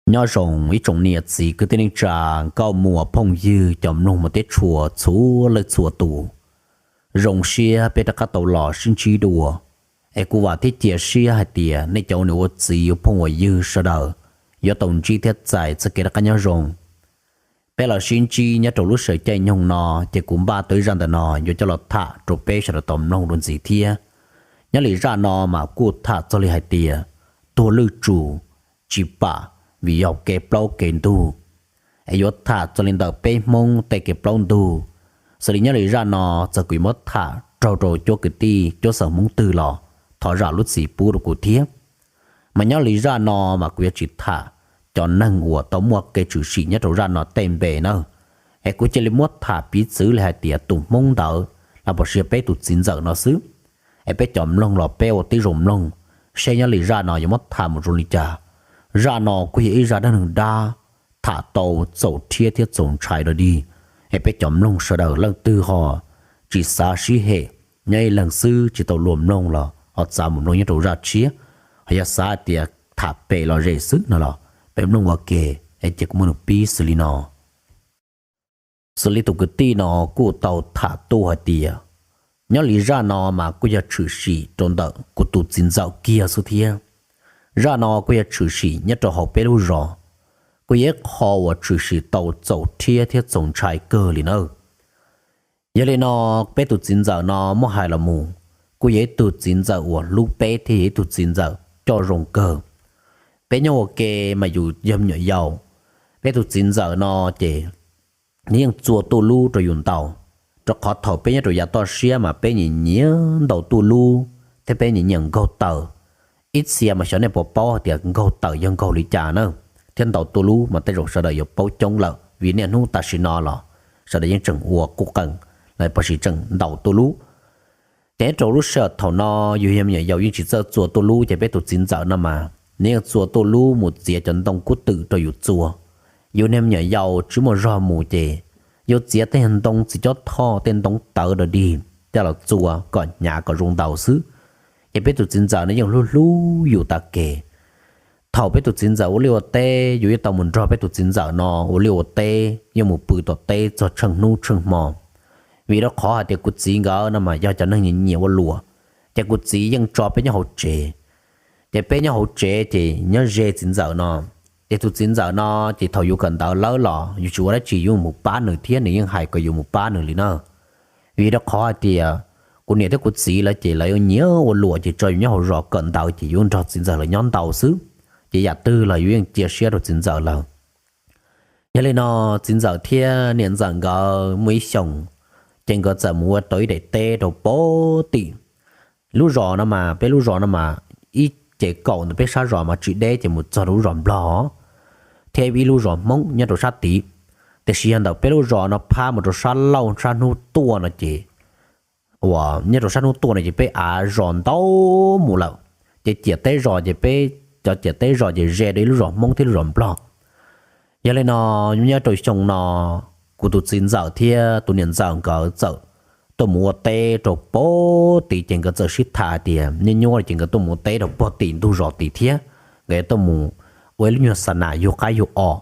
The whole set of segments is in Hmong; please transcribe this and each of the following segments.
Nyob zoo ib tsoom niam txiv kwv tij neej tsa, nkauj muam phooj ywg cov mloog mus teb tshua txhua leej txhua tus. Zoo siab peb rov qab tau los sib ntsib dua. Es kuv vam thiab cia siab hais tias nej cov ua niam ua txiv ua phooj ua ywg sawv daws yuav tau ntsib thiab txais txoj kev rov qab nyob zoo. Peb los sib ntsib nyob rau lub sij hawm caij nyoog no, ces kuv npaj tau ib zaj ntawm no yuav coj los tham rau peb sawv daws tau mloog dua ntxiv thiab. Nyob li zaj no mas kuj tham txog li hais tias tuag lwj tsum tsis pam vim yog kev plaub kev ntug. Es yuav tham txog li ntawm peb Hmoob tej kev plaub ntug. Xws li nyob li zaj no, txawm kuv yuav muab tham raug rau cuab kwv tij cuab xeem Hmoob twg los thov zam lub txim pub rau kuv thiab. Mas nyob li zaj no mas kuv yuav tsis tham cov neeg uas tau muaj kev tshwm sim nyob rau zaj no tej npe na. Es kuv cia li muab tham piv txwv li hais tias tus Hmoob ntawd los puas sis peb tus txiv ntxawm no xwb. Es peb cov mloog los peb ua tib zoo mloog, seb nyob li zaj no yuav muab tham mus zoo li cas. Zaj no kuj yog ib zaj dab neeg dab, tham tau txaus rhiab thiab txaus ntshai dog dig. Es peb cov mloog sawv daws leej twg ho tsis xav sib hem, nyob ib leeg xwb tsis tau luag mloog los ho txav mus mloog nyob rau zaj tshiab. Ho yog xav tias tham pem los zem xwb no los peb mloog ua ke. Es ces kuv muab nws pib xws li no. Xws li tus kwv tij no kuj tau tham tuaj hais tias, nyob li zaj no mas kuj yog tshwm sim rau ntawm kuv tus txiv ntxawm kiag xwb thiab. Zaj no kuj yog tshwm sim nyob rau hauv peb lub zos, kuj yog ib qho uas tshwm sim tau txaus rhiab thiab txaus ntshai kawg li nawb. Yog li no, peb tus txiv ntxawm no muab hais los mus, kuj yog ib tug txiv ntxawm uas hlub peb thiab yog ib tug txiv ntxawm coj zoo kawg. Peb nyob ua ke mas yus yog me nyuam yaus, peb tus txiv ntxawm no ces nws yeej txua tuj lub rau yus ntaus, rau qhov thaum peb nyob rau yav toj siab mas peb nyiam nyiam ntaus tuj lub thiab peb nyiam nyiam nkaug taws. Ib txhia mas xyov nej puas paub hais tias nkaug taws yog nkaug li cas na, thiab ntaus tuj lub mas tej zaum sawv daws yuav paub coob lawm vim niaj hnub tam sim no los sawv daws yeej tseem ua qub qees los puas sis tseem ntaus tuj lub. Ces nyob rau lub sij hawm thaum no yus yog me nyuam yaus yeej tsis txawj txua tuj lub, ces peb tus txiv ntxawm no mas nws yeej txua tuj lub mus txiav cov ntoo kub twm rau yus txua. Yus niag me nyuam yaus tsis muaj zog mus ces yus txiav tej ntoo txiv cob thoj tej ntoo tawv dog dig coj los txua kom hnyav kom zoo ntaus xwb. Ces peb tus txiv ntxawm no yeej hlub hlub yus tas kev. Thaum peb tus txiv ntxawm ua liaj ua teb, yus yeej tau mus nrog peb tus txiv ntxawm no ua liaj ua teb, yeej mus pw tom teb txog tsheej hnub tsheej hmo. Vim rau qhov hais tias kuv txiv nkawd no mas yog cov neeg nyiam nyiam ua luam, ces kuv txiv yeej tso peb nyob hauv tsev. Ces peb nyob hauv tsev ces nyob ze txiv ntxawm no. Ces tus txiv ntxawm no ces thaum yus kawm ntawv lawm los yus tsis ua dab tsi yus mus pab nws thiab nws yeej hais kom yus mus pab nws li na. Vim rau qhov hais tias kuv niam thiab kuv txiv lawv ces lawv yeej nyiam ua luam ces tso yus nyob hauv zos kawm ntawv ces yus nrog txiv ntxawm lawv nyob ntau xwb. Ces yam twg los yus yeej cia siab rau txiv ntxawm lawm. Yog li no, txiv ntxawm thiab niam ntxawm nkawd muaj ib xyoos, ces nkawd txawm mus ua tau ib daim teb rau pem tim lub zos no mas, peb lub zos no mas ib ces kaum ntawm peb sab zos mas tsis deb ces mus txog rau lub zos Nplog thiab ib lub zos Hmoob nyob rau sab tid. Tiam sis yog ntawm peb lub zos no phab mus rau sab laug sab hnub tuaj no ces, uas nyob rau sab hnub tuaj no ces peb av zos ntau mus lawm. Ces ciam teb zos ces peb cov ciam teb zos ces ze rau ib lub zos Hmoob thiab lub zos Nplog. Yog li no, nyob rau xyoo no, kuv tus txiv ntxawm thiab tus niam ntxawm nkawd txawm tuaj mus ua teb rau pem tid ces nkawd txawm sib tham hais tias nyuaj nyuaj ces nkawd tuaj mus ua teb rau pem tim ntug zos tid thiab, nkawd yuav tuaj mus ua ib lub nyuag xa nas yug qab yug os.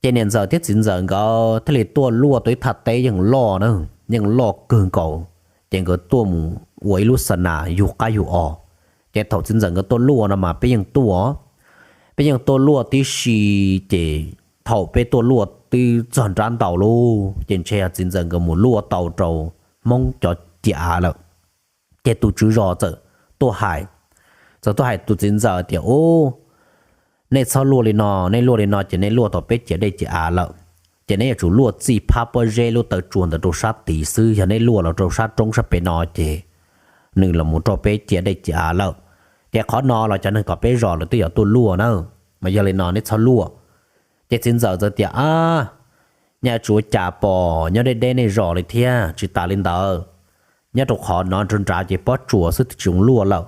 Ces niam ntxawm thiab txiv ntxawm nkawd thiaj li tuaj luaj tau ib thaj teb yeej loj na, yeej loj kawg nkaus. Ces nkawd tuaj mus ua ib lub xa nas yug qab yug os. Ces thaum txiv ntxawm nkawd tuaj luaj no mas peb yeej tuaj, peb yeej tuaj luaj tib si. Ces thaum peb tuaj luaj twb txog nrab ntau lawm ces ntshe yog txiv ntxawm nkawd mus luaj tau rau Hmoob cov ciam av lawm. Ces tus tswv zos txawm tuaj hais, txawm tuaj hais tus txiv ntxawm tias, Ub, nej txhob luaj li no, nej luaj li no ces nej luaj tau peb ciam dej ciam av lawm. Ces neb yuav tsum luaj txij phab pob zeb lub taw tsua ntawd rau sab tid xwb, yog nej luaj los rau sab roob sab pem no ces nws los mus rau peb ciam dej ciam av lawm. Ces qhov no los cov neeg tom peb zos lawv twb yuav tuaj luaj na, mas yog li no neb txhob luaj. Ces txiv ntxawm txawm tias, Ab, nyaj tsis ua cas pom nyob deb deb nej zos li thiab. Tsis tas li ntawd, nyob rau qhov no nrad nrad ces pob tsuas xwb twb tsis zoo luaj lawm.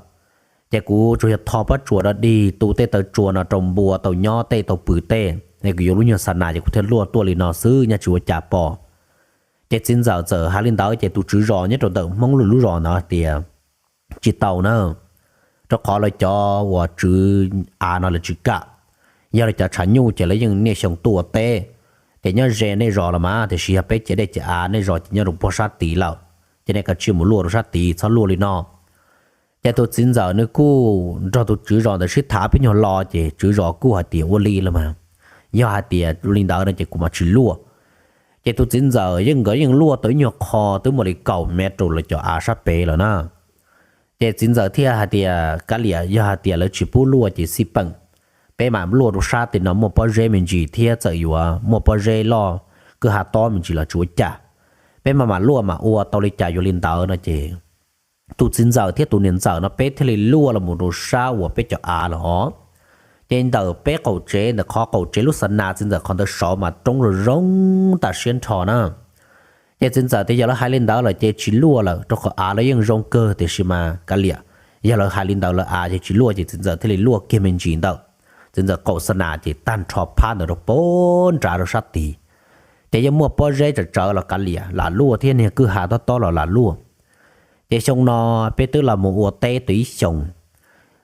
Ces kuv tsuas yog tho pob tsuas dog dig tu tej taw tsua no rau npua tau nyob tej tau pw tej, es kuv yuav lub nyuag xa nas ces kuv thiaj luaj tuaj li no xwb, nyaj tsis ua cas pom. Ces txiv ntxawm txawm hais li ntawd ces tus tswv zos nyob rau ntawm Hmoob lwm lub zos ntawd tias, Tsis tau na, rau qhov lawv cov uas tswv av no lawv tsis kam. Yog li cov tshav nyuj ces lawv yeej niaj xyoo tuaj ua teb, ces nyob ze nej zos los mas, tiam sis yog peb ciav dej ciav av, nej zos ces nyob rau puag sab tid lawm, ces nej kav tsij mus luaj rau sab tid, txhob luaj li no. Ces tus txiv ntxawm nws kuj nrog tus tswv zos ntawd sib tham peb nyuag lo, ces tswv zos kuj hais tias ua li los mas, yog hais tias li ntawd no ces kuv mam tsis luaj. Ces tus txiv ntxawm yeej, nkawd yeej luaj tau ib nyuag qho twb muaj li kaum mev rau lawv cov av sab pem lawm na. Ces txiv ntxawm thiaj hais tias, Kav liam, yog hais tias lawv tsis pub luaj ces xij peem, peb mam luaj rau sab tim no muaj pob zeb me ntsis thiab, txawm yuav muaj pob zeb loj kwj ha tob me ntsis los tsis ua cas, peb mam mam luaj mam ua, tau li cas yuav li ntawd no. Ces tus txiv ntxawm thiab tus niam ntxawm no peb thiaj li luaj los mus rau sab uas peb cov av los os. Ces ntawm peb qaum tsev, ntawm qhov qaum tsev lub xa nas txiv ntxawm qhov ntawd saud mas roob zoo zoo tam siab nrho na. Ces txiv ntxawm tias yog lawv hais li ntawd lawm ces tsis luaj lawm, rau qhov av lawv yeej zoo kawg, tiam sis mas kav liam, yog lawv hais li ntawd lawv av ces tsis luaj, ces txiv ntxawm thiaj li luaj kiag me ntsis ntawm txiv ntxawm qaum xa nas, ces tag nrho phab ntawd rau pem nrad rau sab tid. Ces yeej muaj pob zeb tsawv tsawv los kav liam, lam luaj thiab, niag kwj ha tob tob los lam luaj. Ces xyoo no peb twb los mus ua teb tau ib xyoos,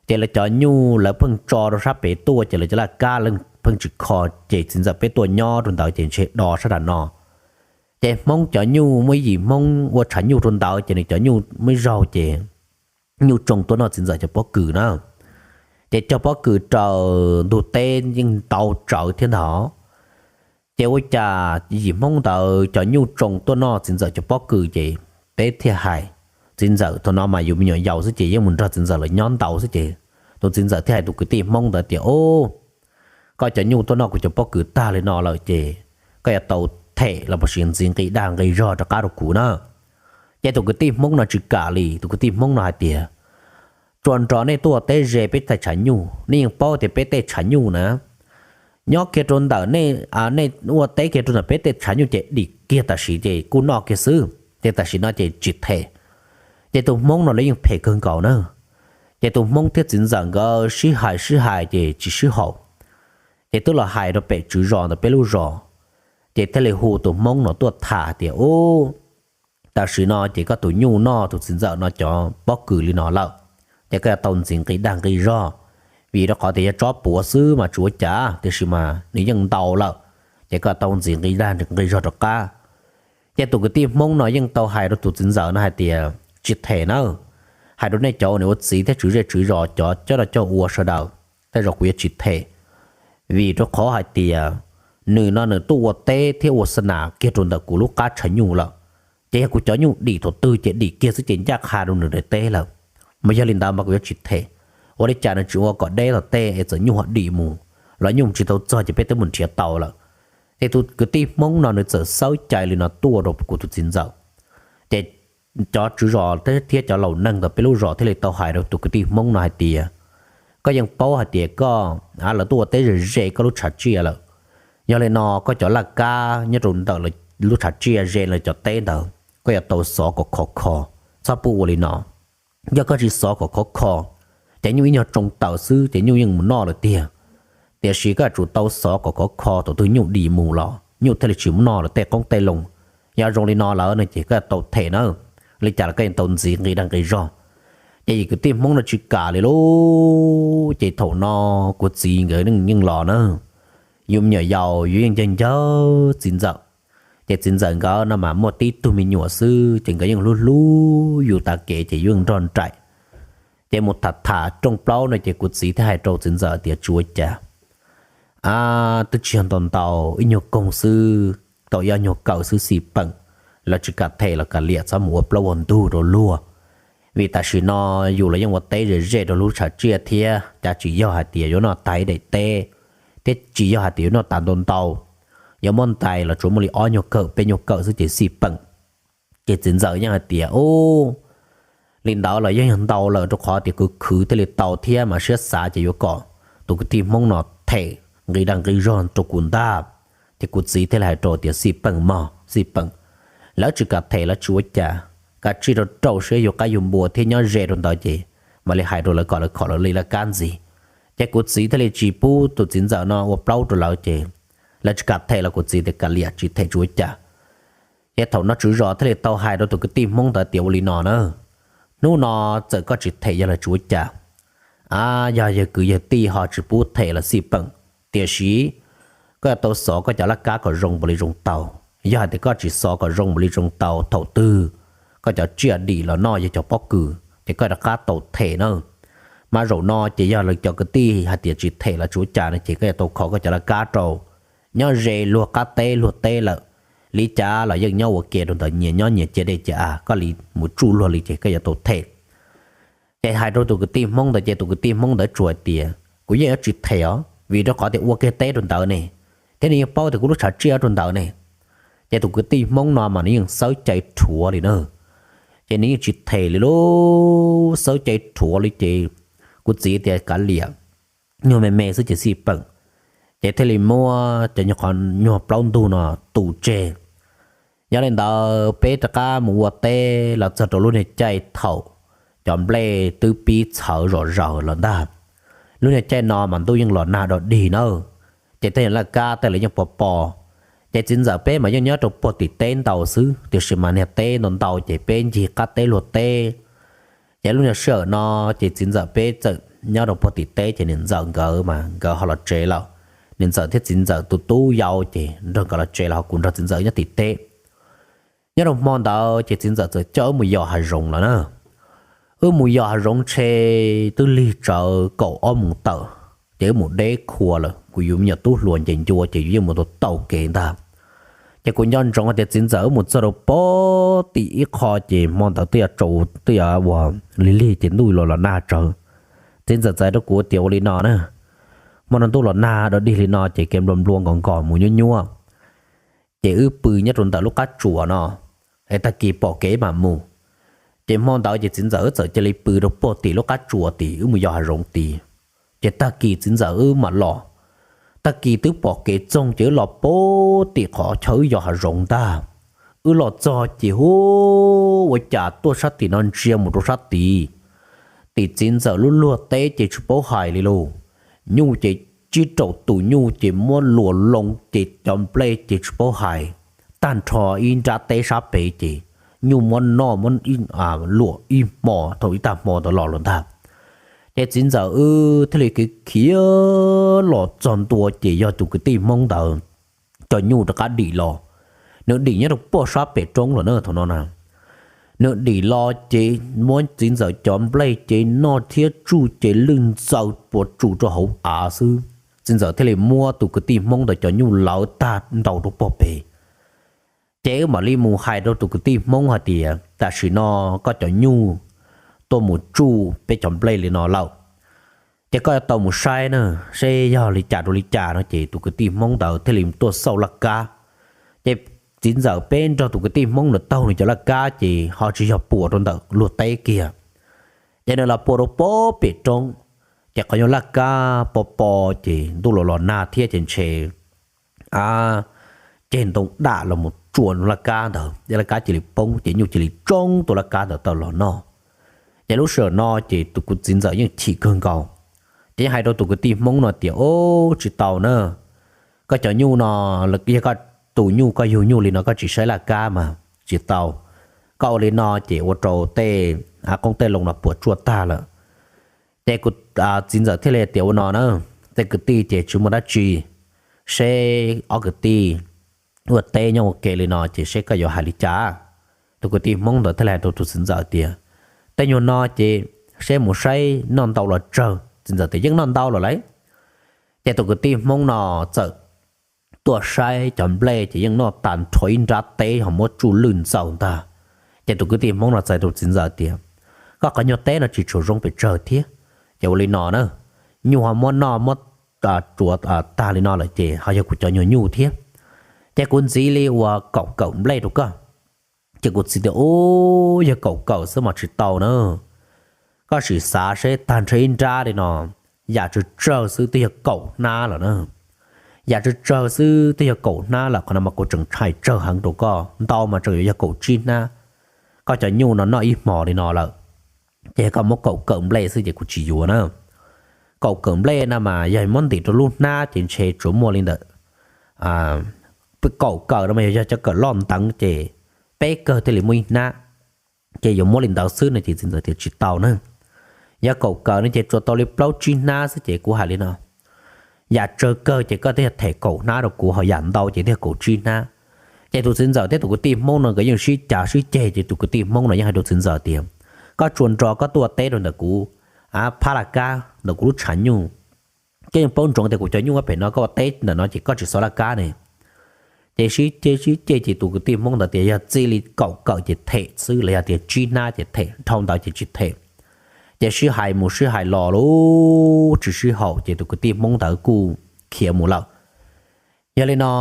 ces lawv cov nyuj lawv pheej tso rau sab pem tuaj, ces lawv cov laj kab lawv pheej tsis kho, ces txiv ntxawm peb tuaj nyob rau ntawd ces ntshe do sab nram no. Ces Hmoob cov nyuj, muaj ib yim Hmoob ua tshav nyuj rau ntawd, ces nws cov nyuj muaj ib zaug ces nyuj tsoo tuaj noj txiv ntxawm cov pob kws na. Ces cog pob kws raws ntug teb yeej ntau tsawv thiab ntag. Ces ua cas yim Hmoob ntawd cov nyuj tsoo tuaj noj txiv ntxawm cov pob kws, ces peb thiaj hais, txiv ntxawm thaum no mas yus me nyuam yaus xwb ces yeej mus nrog txiv ntxawm lawv nyob ntau xwb, ces tus txiv ntxawm thiaj hais tus kwv tij Hmoob ntawd tias, Ub, koj cov nyuj tuaj noj kuv cov pob kws tag li no lawm ces koj yuav tau them los puas sis ntxiv nqi dag nqi zog rov qab rau kuv na. Ces tus kwv tij Hmoob no tsis kam li, tus kwv tij Hmoob no hais tias, Tsuas nrog nej tuaj teb ze peb tej tshav nyuj, nej yeej paub tias peb tej tshav nyuj na, nyob kiag rau ntawm nej, nej ua teb kiag rau ntawm peb tej tshav nyuj ces dim kiag tam sim ces kuj noj kiag xwb, ces tam sim no ces tsis them. Ces tus Hmoob no lawv yeej phem kawg nkaus na. Ces tus Hmoob thiab txiv ntxawm nkawd sib hais sib hais ces tsis sib haum, ces twb los hais rau pem tswv zos ntawm peb lub zos, ces thiaj li hu tus Hmoob no tuaj tham tias, Ub, tam sim no ces koj tus nyuj noj tus txiv ntxawm no cov pob kws li no lawm, ces koj yuav tau ntxiv nqi dag nqi zog, vim rau qhov tias yog tsob puav xwb mas tsis ua cas, tiam sis mas nws yeej ntau lawm, ces koj yuav tau ntxiv nqi dag nqi zog rov qab. Ces tus kwv tij Hmoob no yeej tau hais rau tus txiv ntxawm no hais tias, Tsis them nawb, hais rau nej cov uas ua txiv thiab tswv zej tswv zos cov coj rau coj ua sawv daws, tej zaum kuv yuav tsis them, vim rau qhov hais tias nws no nws tuaj ua teb thiab ua xa nas kiag rau ntawm kuv lub qab tshav nyuj lawm, ces yog kuv cov nyuj dim thaum twg ces dim kiag xwb ces ncaj qha rau nws daim teb lawm. Mas yog li ntawd mas kuv yuav tsis them, ua li cas nws tsis ua kom deb tom tej es txawm nyuj ho dim mus, los nyuj tsis tau txog ces peb twb mus nrhiav tau lawm. Ces tus kwv tij Hmoob no nws txawm xawb cai li no tuaj rau kuv tus txiv ntxawm. Ces cov tswv zos thiab cov laus neeg ntawm peb lub zos thiaj li tau hais rau tus kwv tij Hmoob no hais tias, Koj yeej paub hais tias koj, lawv tuaj ua teb ze ze koj lub tshav tsiaj lawm, yog li no koj cov laj kab nyob rau ntawm lub tshav tsiaj ze lawv cov teb ntawd koj yuav tau xov kom khov kho, txhob pub ua li no. Yog koj tsis xov kom khov kho, ces nyuj ib nyuag tsoo tawm xwb ces nyuj yeej mus noj lawm tiag. Tiam sis koj yuav tsum tau xov kom khov kho, thaum twg nyuj dim mus los nyuj thiaj li tsis mus noj lawv tej qoob tej loo. Yog zoo li no lawm no ces koj yuav tau them nawb, li cas los koj yeej tau ntxiv nqi dag nqi zog. Ces yim kwv tij Hmoob no tsis kam li lauj, ces thaum no kuv txiv nkawd yeej los na, yus me nyuam yaus yus yeej ncawg ncawg txiv ntxawm. Ces txiv ntxawm nkawd no mas muaj tib tug me nyuam xwb ces nkawd yeej hlub hlub yus tas kev ces yus yeej nrog nraim. Ces mus tham tham rooj plaub no ces kuv txiv thiaj hais rau txiv ntxawm tias, Tsis ua cas, twb tsis yog ntau ntau, ib nyuag koog xwb, tau ib ob nyuag kawm xwb xij peem, lawv tsis kam them los kav liam, txhob mus ua plaub ua ntug rau luag. Vim tam sim no yus los yeej ua teb ze ze rau lub tshav tsiaj thiab, cas tsis yog hais tias yuav noj tas ib daim teb, thiab tsis yog hais tias yuav noj tas ntau ntau, yuav muab ntais los tsuas muaj li ob nyuag kawm peb nyuag kawm xwb ces xij peem. Ces txiv ntxawm yeej hais tias, Ub, li ntawd los yeej yog ntau lawm, rau qhov tias kuv khwv thiaj li tau thiab mas siab xav ces yuav kom tus kwv tij Hmoob no them nqi dag nqi zog rau kuv ntag. Ces kuv txiv thiaj li hais rau tias, Xij peem mog, xij peem, lawv tsis kam them los tsis ua cas, kav tsij rau rau siab yug qaib yug npua thiab nyob ze rau ntawd ces mam li hais rau lawv kom lawv khom lawv li laj kab ntxiv. Ces kuv txiv thiaj li tsis pub tus txiv ntxawm no ua plaub rau lawv ces lawv tsis kam them los kuv txiv tias, Kav liam, tsis them tsis ua cas. Ces thaum no tswv zos thiaj li tau hais rau tus kwv tij Hmoob ntawd tias, Ua li no na, hnub no txawm koj tsis them yog los tsis ua cas, a, yog yawg kwv yawg tij ho tsis pub them los xij peem, Tiam sis koj yuav tau xov koj cov laj kab kom zoo npaum li zoo tau. Yog hais tias koj tsis xov kom zoo npaum li zoo tau, thaum twg koj cov tsiaj dim los noj yog cov pob kws ces koj rov qab tau them na. Mas zaum no ces yog lawv cov kwv tij hais tias tsis them los tsis ua cas no ces koj yuav tau kho koj cov laj kab rau. Nyob ze luag qab teb luag teb lawm, li cas los yeej nyob ua ke rau ntawd, nyias nyob nyias cia dej cia av, koj li mus tsuj luag li ces koj yuav tau them. Ces hais rau tus kwv tij Hmoob ntawd ces tus kwv tij Hmoob ntawd tsuas hais tias, kuv yeej yuav tsis them os, vim rau qhov tias ua kiag teb rau ntawd ne, thiab nws yeej paub tias kuv lub tshav tsiaj rau ntawd ne. Ces tus kwv tij Hmoob no mas nws yeej xawb cai rhuav li na. Ces nws yeej tsis them li lub xawb cai rhuav li ces kuv txiv tias kav liam, nyuag me me xwb ces xij peem, ces thiaj li muab cov nyuag qhov nyuag plaub ntug no tu tseg. Yog li ntawd peb rov qab mus ua teb los txog rau lub niag caij thaum cov nplej twb pib txhawv zom zaws lawm ntag. Lub niag caij no mas ntuj yeej los nag dog dig na, ces tej laj kab tej lawv yeej pos pos. Ces txiv ntxawm peb mas yeej nyob rau puag tim teb ntau xwb, tiam sis mas niag teb ntau ntau ces peb ncig qab teb luag teb. Ces lub niag sij hawm no ces txiv ntxawm peb txawm nyob rau puag tim teb ces niam ntxawm nkawd mas nkawd ho los tsev lawm. Niam ntxawm thiab txiv ntxawm tus tub yau ces nrog nkawd los tsev los ho kuv nrog txiv ntxawm nyob tim teb. Nyob rau hmo ntawd ces txiv ntxawm txawm coj wb mus yos hav zoov lawm na. Wb mus yos hav zoov ntshe twb lig tsawv kaum ob moos tawm, ces wb mus deb khua lawm, kuv yus me nyuam tub hluas nce ncua ces yus yeej mus tau taug kev ntag. Ces kuv nco ntsoov hais tias txiv ntxawm wb mus txog rau puag tim ib qho ces hmo ntawd twb yuav tsaus, twb yuav ua lig lig ces ntuj los los nag tsawv. Txiv ntxawm txawm hais rau kuv tias ua li no na, hmo no ntuj los nag dog dig li no ces kev nplua nplua nkos nkos mus nyuab nyuab, ces wb pw nyob rau ntawm lub qab tsuas no, es tag kis pom kev mam mus. Ces hmo ntawd ces txiv ntxawm wb txawm cia li pw rau puag tim lub qab tsuas tim wb mus yos hav zoov tid. Ces tag kis txiv ntxawm wb mam los. Tag kis twb pom kev txoog ces wb los puag tim qhov chaw wb yos hav zoov ntag. Wb los txog ces hu, ua cas tuaj sab tim no ntsia mus rau sab tid, tim txiv ntxawm lub luag teb ces tsis paub hais li lauj. Nyuj ces tsib rau tus nyuj ces muab luam loo ces cov nplej ces tsis paub hais, tag nrho ib nrab teb sab pem ces nyuj muab noj muab luam ib hmo thaum ib tag hmo ntawd los lawm ntag. Ces txiv ntxawm wb thiaj li khiav khiav los txog ntua ces yog tus kwv tij Hmoob ntawd cov nyuj rov qab dim los. Nws dim nyob rau puag sab pem roob lawm na thaum no na. Nws dim los ces muab txiv ntxawm cov nplej ces noj thiab tsuj ces lwj ntxaws puas tsuj rau hauv av xwb. Txiv ntxawm thiaj li muab tus kwv tij Hmoob ntawd cov nyuj lawv tag nrau rau puag pem. Ces wb mam li mus hais rau tus kwv tij Hmoob hais tias tam sim no koj cov nyuj tuaj mus tsuj peb cov nplej li no lawm, ces koj yuav tau mus saib na, seb yog li cas rau li cas no ces tus kwv tij Hmoob ntawd thiaj li tuaj xauj laj kab. Ces txiv ntxawm peb nrog tus kwv tij Hmoob ntawd taug nws cov laj kab ces ho tsis yog puas rau ntawm luag teb kiag, ces nws los puas rau puag pem roob. Ces qhov nyuag laj kab pos pos ces ntuj los los nag thiab ces ntshe a, ceg ntoo dam los mus tsuam laj kab ntawd, laj kab cia li poob ces nyuj cia li tsoob tus laj kab ntawd tau los noj. Ces lub sij hawm no ces tus kuv txiv ntxawm yeej chim kawg nkaus, ces yeej hais rau tus kwv tij Hmoob no tias, Ub, tsis tau na, koj cov nyuj no, yog koj tus nyuj koj yug nyuj li no koj tsis saib laj kab mas tsis tau. Koj ua li no ces ua rau tej av qoob tej loo no puas tsuaj tag lawm. Ces kuv txiv ntxawm thiaj li tias ua no na, tej kwv tij ces tsis muaj dab tsi, seb ob kwv tij ua teb nyob ua ke li no ces seb koj yuav hais li cas. Tus kwv tij Hmoob ntawd thiaj li hais rau tus txiv ntxawm tias, Tej nyuag no ces seb mus saib noj ntau los tsawg. Txiv ntxawm tias, Yeej noj ntau lawm lauj. Ces tus kwv tij Hmoob no txawm tuaj saib cov nplej ces yeej noj tag nrho ib nrab teb ho muab tsuj lwj ntxaws ntag. Ces tus kwv tij Hmoob no txais rau txiv ntxawm tias, Koj qhov nyuag teb no tsis tshua zoo pes tsawg thiab. Ces ua li no na, nyuj ho muab noj muab tsuav tag li no lawm ces ho yog kuv cov nyuag nyuj thiab. Ces kuv ntxiv li ua kaum kawm nplej rau koj. Ces kuv txiv tias, Ub, yog kaum kawm xwb mas tsis tau na. Koj sim xav seb tag nrho ib nrab li no, yam tsawg tsawg xwb twb yog kaum hnab lawm na. Yam tsawg tsawg xwb twb yog kaum hnab lawm, qhov no mas kuv tseem tshais tsawg heev rau koj, ntau mas tseem yuav yog kaum tsib hnab. Koj cov nyuj no noj ib hmo li no lawm, ces yog koj muab kaum kawm nplej xwb ces kuv tsis yuav na. Kaum kawm nplej no mas yog muab ntim rau lub hnab ces ntshe tsuas muaj li ntawm, kaum kawm no mas yog yog cov kawm loj nteev ces peb kawg thiaj li muaj ib hnab, ces yuav muab li ntawd xwb no ces txiv ntxawm tias tsis tau na. Yog kaum kawm no ces tsuas tau li plaub tsib hnab xwb ces kuv hais li no, yam tsawg kawg ces koj twb yog them kaum hnab rau kuv, ho yam ntau ces twb yog kaum tsib hnab. Ces tus txiv ntxawm thiab tus kwv tij Hmoob no nkawd yeej sib cav sib ceg, ces tus kwv tij Hmoob no yeej hais rau txiv ntxawm tias, koj tsuas nrog koj tuaj teb rau ntawm kuv phab laj kab ntawm kuv lub tshav nyuj, koj yeej paub ntsoov tias kuv cov nyuj pem no, koj ua teb ntawm no ces koj tsis xov laj kab ne. Ces sib ceg sib ceg ces tus kwv tij Hmoob ntawd tias yog txij li kaum kawm ces them xwb, los yog tias tsib hnab ces them, dhau ntawd ces tsis them. Ces sib hais mus sib hais los lub tsis sib haum, ces tus kwv tij Hmoob ntawd kuj khiav mus lawm. Yog li no,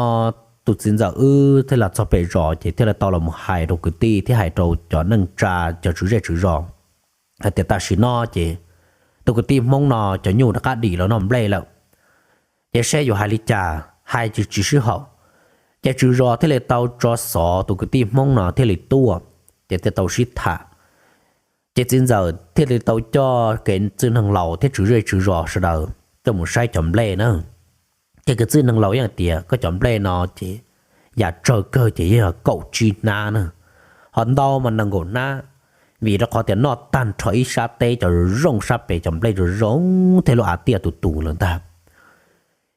tus txiv ntxawm wb thiaj los txog pem zos ces thiaj li tau los mus hais rau kwv tij thiab hais rau cov neej tsa, cov tswv zej tswv zos hais tias tam sim no ces tus kwv tij Hmoob no cov nyuj rov qab dim los noj nplej lawm, ces saib yuav hais li cas, hais tsis tsis sib haum. Ces tswv zos thiaj li tau tso xov tus kwv tij Hmoob no thiaj li tuaj, ces thiaj tau sib tham. Ces txiv ntxawm thiaj li tau coj kev txwj neeg laus thiab tswv zej tswv zos sawv daws coj mus saib cov nplej na. Ces kev txwj neeg laus yeej tias koj cov nplej no ces yam tsawg kawg ces yog kaum tsib hnab na, ho ntau mas nees nkaum hnab, vim rau qhov tias noj tag nrho ib sab teb cov zoo sab pem cov nplej zoo zoo thiab lub av tiaj tus tus lawm ntag.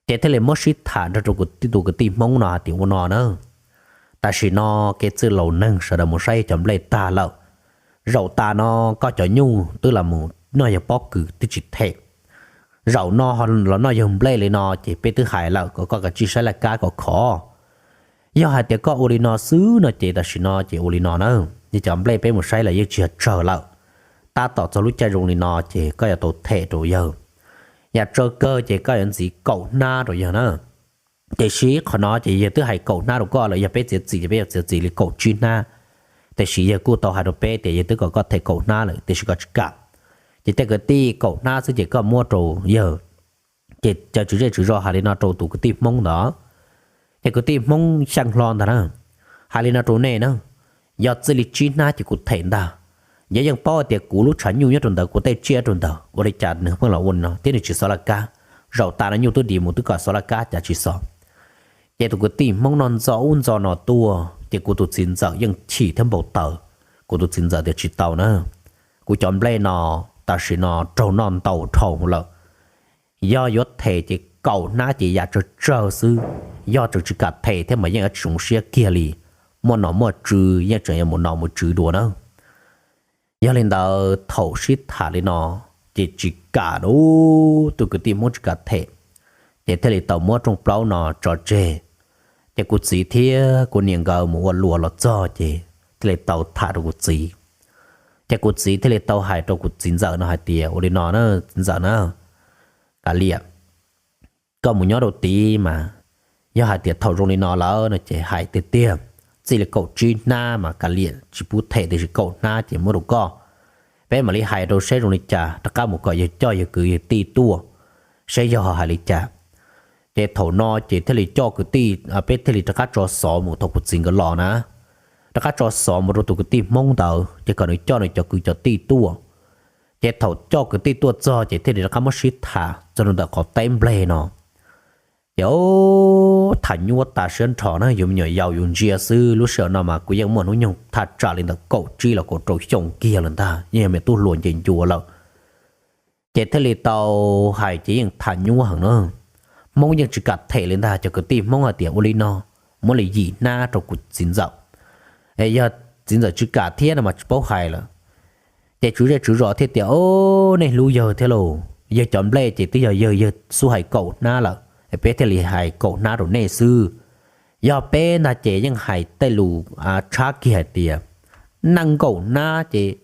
Ces thiaj li muab sib tham nrog rau tus kwv tij Hmoob no hais tias ua no na, tam sim no kev txwj laus neeg sawv daws mus saib cov nplej tag lawm, zaum tas no koj cov nyuj twb los mus noj yawg pob kws twb tsis them, zaum no los noj yawg nplej li no ces peb twb hais lawm kom koj kav tsij saib laj kab kom khov. Yog hais tias koj ua li no xwb no ces tam sim no ces ua li no na, yog cov nplej peb mus saib los yeej tsis yog tsawg lawm, tab tom txog lub caij zoo li no ces koj yuav tau them rau yawg. Yam tsawg kawg ces koj yuav ntxiv kaum hnab rau yawg na. Tiam sis qhov no ces yawg twb hais kaum hnab rau koj lawm, yog peb txiav txim ces peb yuav txiav txim li kaum tsib hnab. Tiam sis yawg kuj tau hais rau peb tias yawg twb kom koj them kaum hnab lawm tiam sis koj tsis kam. Ces tej kwv tij, kaum hnab xwb ces koj muab rau yawg. Ces cov tswv zej tswv zos hais li no rau tus kwv tij Hmoob ntawd. Ces kwv tij Hmoob xyaa hlo ntag na, hais li no rau nej na, yog txij li tsib hnab ces kuv them ntag. Yog yeej paub tias kuv lub tshav nyuj nyob rau ntawd, kuv tej tsiaj rau ntawd, ua li cas nws pheej los ua li no thiab nws tsis xov laj kab? Zaum tas no nyuj twb dim mus twb kom xov laj kab cas tsis xov? Ces tus kwv tij Hmoob no ntxo ub ntxo no tuaj ces kuv tus txiv ntxawm yeej chim thiab npau taws. Kuv tus txiv ntxawm tias tsis tau na, kuv cov nplej no tam sim no raug noj ntau dhau lawm. Yog yuav them ces kaum hnab ces yam tsawg tsawg xwb, yog tseem tsis kam them thiab mas yeej yuav tsis zoo siab kiag li. Muaj nom muaj tswv yeej tseem yuav mus nom mus tswv dua na. Yog li ntawd thaum sib tham li no ces tsis kam, tus kwv tij Hmoob tsis kam them, ces thiaj li tau muab rooj plaub no tso tseg. Ces kuv txiv thiab kuv niam nkawd mus ua luam los txog ces thiaj li tau tham rau kuv txiv. Ces kuv txiv thiaj li tau hais rau kuv txiv ntxawm no hais tias ua li no na, txiv ntxawm na, kav liam, koj mus nyob rau tid mas, yog hais tias thaum zoo li no lawm no ces hais tiag tiag, txij li kaum tsib hnab mas kav liam tsis pub them, tiam sis kaum hnab ces muab rau koj. Peb mam li hais rau seb zoo li cas, rov qab mus kom yawg coj yawg kwv yawg tij tuaj, seb yog hais li cas. Ces thaum no ces thiaj li coj kwv tij, peb thiaj li rov qab tso xov mus thaum kuv txiv nkawd los na, rov qab tso xov mus rau tus kwv tij Hmoob ntawd ces kom nws coj nws cov kwv cov tij tuaj. Ces thaum coj kwv tij tuaj txog ces thiaj li rov qab muab sib tham txog rau ntawm qhov teb nplej no. Ces tham nyuaj tas siab nrho na, yus me nyuam yaus yus ntsia xwb, lub sij hawm no mas kuv yeej muaj hnub nyoog thaj tsam li ntawm kaum tsib los kaum rau xyoo kiag lawm ntag, yeej yog me tub hluas nce ncua lawm. Ces thiaj li tau hais ces yeej tham nyuaj heev na. Hmoob yeej tsis kam them li ntag, cov kwv tij Hmoob hais tias ua li no, muab li yim hnab rau kuv txiv ntxawm, es yog txiv ntxawm tsis kam thiab no mas tsis paub hais lawm. Ces tswv zej tswv zos thiaj tias, o, nej hlub yawg thiab lauj, yawg cov nplej ces twb yog yawg, yawg xub hais kaum hnab lawm, peb thiaj li hais kaum hnab rau nej xwb. Yog peb ntag ces yeej hais tej lus tshab kiag hais tias nees nkaum hnab ces,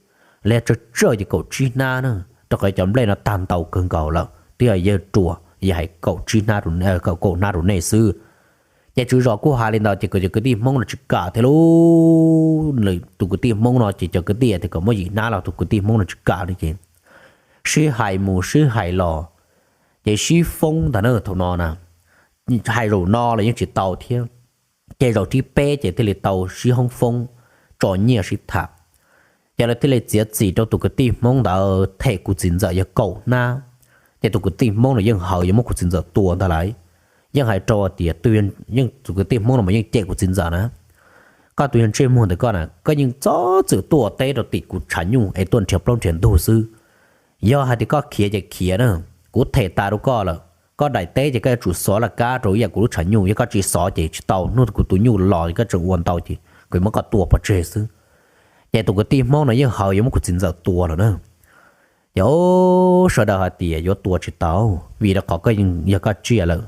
los yog tsawg tsawg ces kaum tsib hnab na, rau qhov cov nplej no tag ntau kawg nkaus lawm, twb yog yawg ruam, yawg hais kaum tsib hnab, kaum hnab rau nej xwb. Ces tswv zos kuj hais li ntawd ces cov kwv tij Hmoob no tsis kam thiab lauj. Tus kwv tij Hmoob no ces cov kwv tij tias kom muab yim hnab los tus kwv tij Hmoob no tsis kam li ces sib hais mus sib hais los, ces sib foob ntag na thaum no na. Hais zaum no los yeej tsis tau thiab, ces zaum thib peb ces thiaj li tau sib hoob foob, tso nyiaj sib tham. Ces lawv thiaj li txiav txim rau tus kwv tij Hmoob ntawd them kuv txiv ntxawm yog kaum hnab. Ces tus kwv tij Hmoob no yeej hawv yuav muab kuv txiv ntxawm tua ntag lauj. Yeej hais rau tias, yeej tus kwv tij Hmoob no mas yeej cem kuv txiv ntxawm na, koj tus yawg ntsej muag ntawm koj na, koj yeej txhob txwm tuaj teb rau tim kuv tshav nyuj es tuaj nrhiav plaub nrhiav ntug xwb. Yog hais tias koj khiav ces khiav na, kuv them tas rau koj lawm, Koj daim teb ces koj yuav tsum xov laj kab rau ib yam kuv lub tshav nyuj, yog koj tsis xov ces tsis tau, hnub kuv tus nyuj los koj tseem ua ntau ces kuv yuav muab koj tua pov tseg xwb. Ces tus kwv tij Hmoob no yeej hawv yuav muab kuv txiv ntxawm tua lawm na. Ces sawv daws hais tias yuav tua tsis tau, vim rau qhov koj yog koj tsiaj lawm,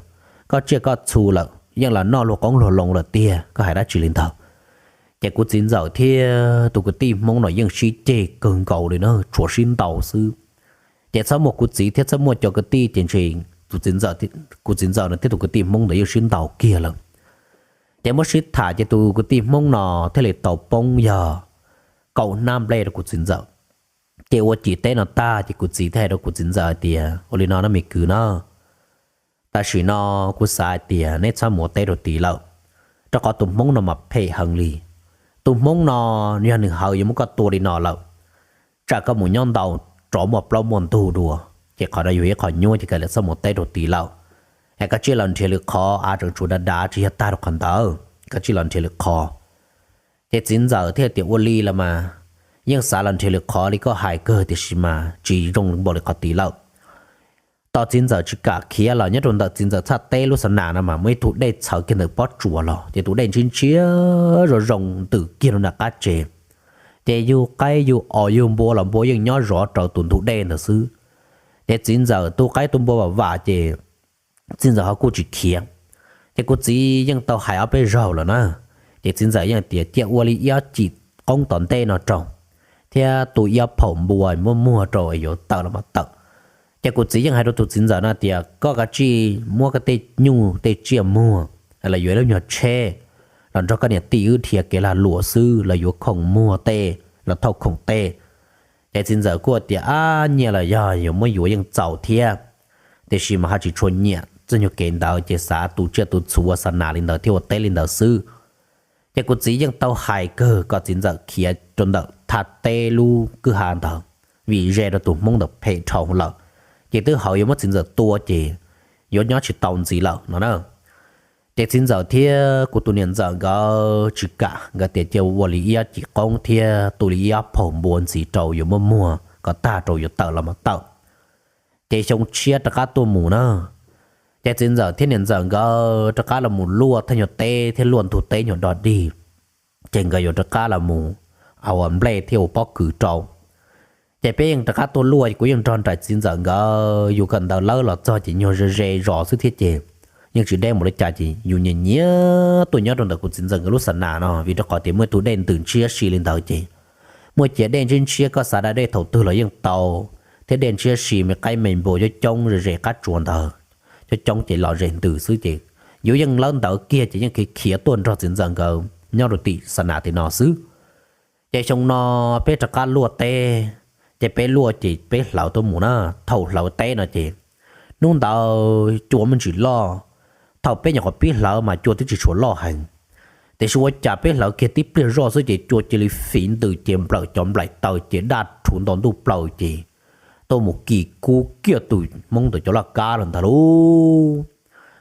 koj tsiaj koj txhu lawm yeej los noj luag qoob luag loo lawm tiag, koj hais dab tsi li ntawd. Ces kuv txiv ntxawm thiab tus kwv tij Hmoob no yeej sib ceg kawg nkaus li na, tshuav sib ntaus xwb. Ces txhob muaj kuv txiv thiab txhob muaj cov kwv tij ces ntshe tus txiv ntxawm, kuv txiv ntxawm no thiab tus kwv tij Hmoob ntawd yeej sib ntaus kiag lawm. Ces muab sib tham ces tus kwv tij Hmoob no thiaj li tau poob yog kaum hnab nplej rau kuv txiv ntxawm. Ces ua cim teb no tag ces kuv txiv thiaj hais rau kuv txiv ntxawm hais tias, ua li no na me kwv na, tam sim no kuv xav hais tias neb txhob mus ua teb rau tid lawm, rau qhov tus Hmoob no mas phem heev li. Tus Hmoob no yog nws hawv yuav muab koj tua li no lawm, tsam koj mus nyob ntau rov muaj plaub muaj ntug dua, ces qhov no yog ib qho nyuaj ces koj txhob mus ua teb rau tid lawm. Es koj cia li los nrhiav lwm qhov, av tseem tshuav dav dav tsis yog tag rau qhov ntawd, koj cia li los nrhiav lwm qhov. Ces txiv ntxawm thiaj tias ua li los mas, yeej xav los nrhiav lwm qhov li koj hais kawg tiam sis mas tsis zoo npaum li qhov tid lawm. Tos txiv ntxawm tsis kam khiav los nyob rau ntawm txiv ntxawm txhaj teb lub xa nas no mas muaj ib tug dej txhawv kiag ntawm pob tsuas los ces tus dej ntshiab ntshiab zoo zoo ntws kiag rau nram qab tsev. Ces yug qaib yug os yug npua los npua yeej nyob zov rau tus ntug dej ntawd xwb. Ces txiv ntxawm tu qaib tu npua vam vam ces txiv ntxawm ho kuj tsis khiav. Ces kuv txiv yeej tau hais ob peb zaug lawm na, ces txiv ntxawm yeej tias cia ua li ib ob cim qoob tom ntej no rau, thiab tu ib ob phaum npua muab muag rau es yuav tawm los mas tawm. Ces kuv txiv yeej hais rau tus txiv ntxawm no tias koj kav tsij muab koj tej nyuj tej tsiaj muag los yuav ib lub nyuag tsheb los nrog koj niam tij wb dhia kev lag luam xwb los yuav khoom muag tej los thauj khoom tej. Ces txiv ntxawm kuj tias ab nyiaj los yog yuav muab yuav yeej txaus thiab, tiam sis mas ho tsis tshua nyiam txoj nyuag kev ntawd ces xav tu tsiaj tu txhu ua xa nas li ntawd thiab ua teb li ntawd xwb. Ces kuv txiv yeej tau hais kawg kom txiv ntxawm khiav rau ntawm thaj teb lub kwj ha ntawd, vim ze rau tus Hmoob ntawd phem dhau lawm, ces twb hawv yuav muab txiv ntxawm tua ces yuav nyob tsis tau ntxiv lawm no na. Ces txiv ntxawm thiab kuv tus niam ntxawm nkawd tsis kam, nkawd tias cia ua li ib ob cim qoob thiab tu li ib ob phaum npua ntxiv rau yuav muab muag kom tag rau yuav tawm los mas tawm. Ces xyoo tshiab rov qab tuaj mus na, ces txiv ntxawm thiab niam ntxawm nkawd rov qab los mus luaj thaj nyuag teb thiab luaj ntug teb nyuag dog dig, ces nkawd yuav rov qab los mus ua nplej thiab ua pob kws rau. Ces peb yeej rov qab tuaj luaj, kuv yeej nrog nraim txiv ntxawm nkawd, yus kawm ntawv lawm los txog ces nyuag ze ze zos xwb thiab ces yeej tsis deb mus li cas ces yus nyiam nyiam tuaj nyob rau ntawm kuv txiv ntxawm nkawd lub xa nas no, vim rau qhov tias muaj tus dej ntws ntshiab si li ntawd ces muaj cia dej ntshiab ntshiab koj xav da dej thaum twg los yeej tau, thiab dej ntshiab si me qaib me npua coob coob ze ze qab tsuas ntawd coob coob ces los ze ntws xwb ces yus yeej lawb ntawv kiag ces yeej khiav khiav tuaj nrog txiv ntxawm nkawd nyob rau tim xa nas tim no xwb. Ces xyoo no peb rov qab luaj teb, ces peb luaj ces peb hlawv tuaj mus na, thaum hlawv teb no ces hnub ntawd cua me ntsis loj, thaum peb nyuam qhuav pib hlawv mas cua twb tsis tshua loj heev, tiam sis ua cas peb hlawv kiag tib pliag zoj xwb ces cua cia li fiv ntws ces nplawm cov nplaim taw ces daj rhuv nto ntuj plaws ces tuaj mus kis kub kiag tus Hmoob ntawd cov laj kab los ntag lauj.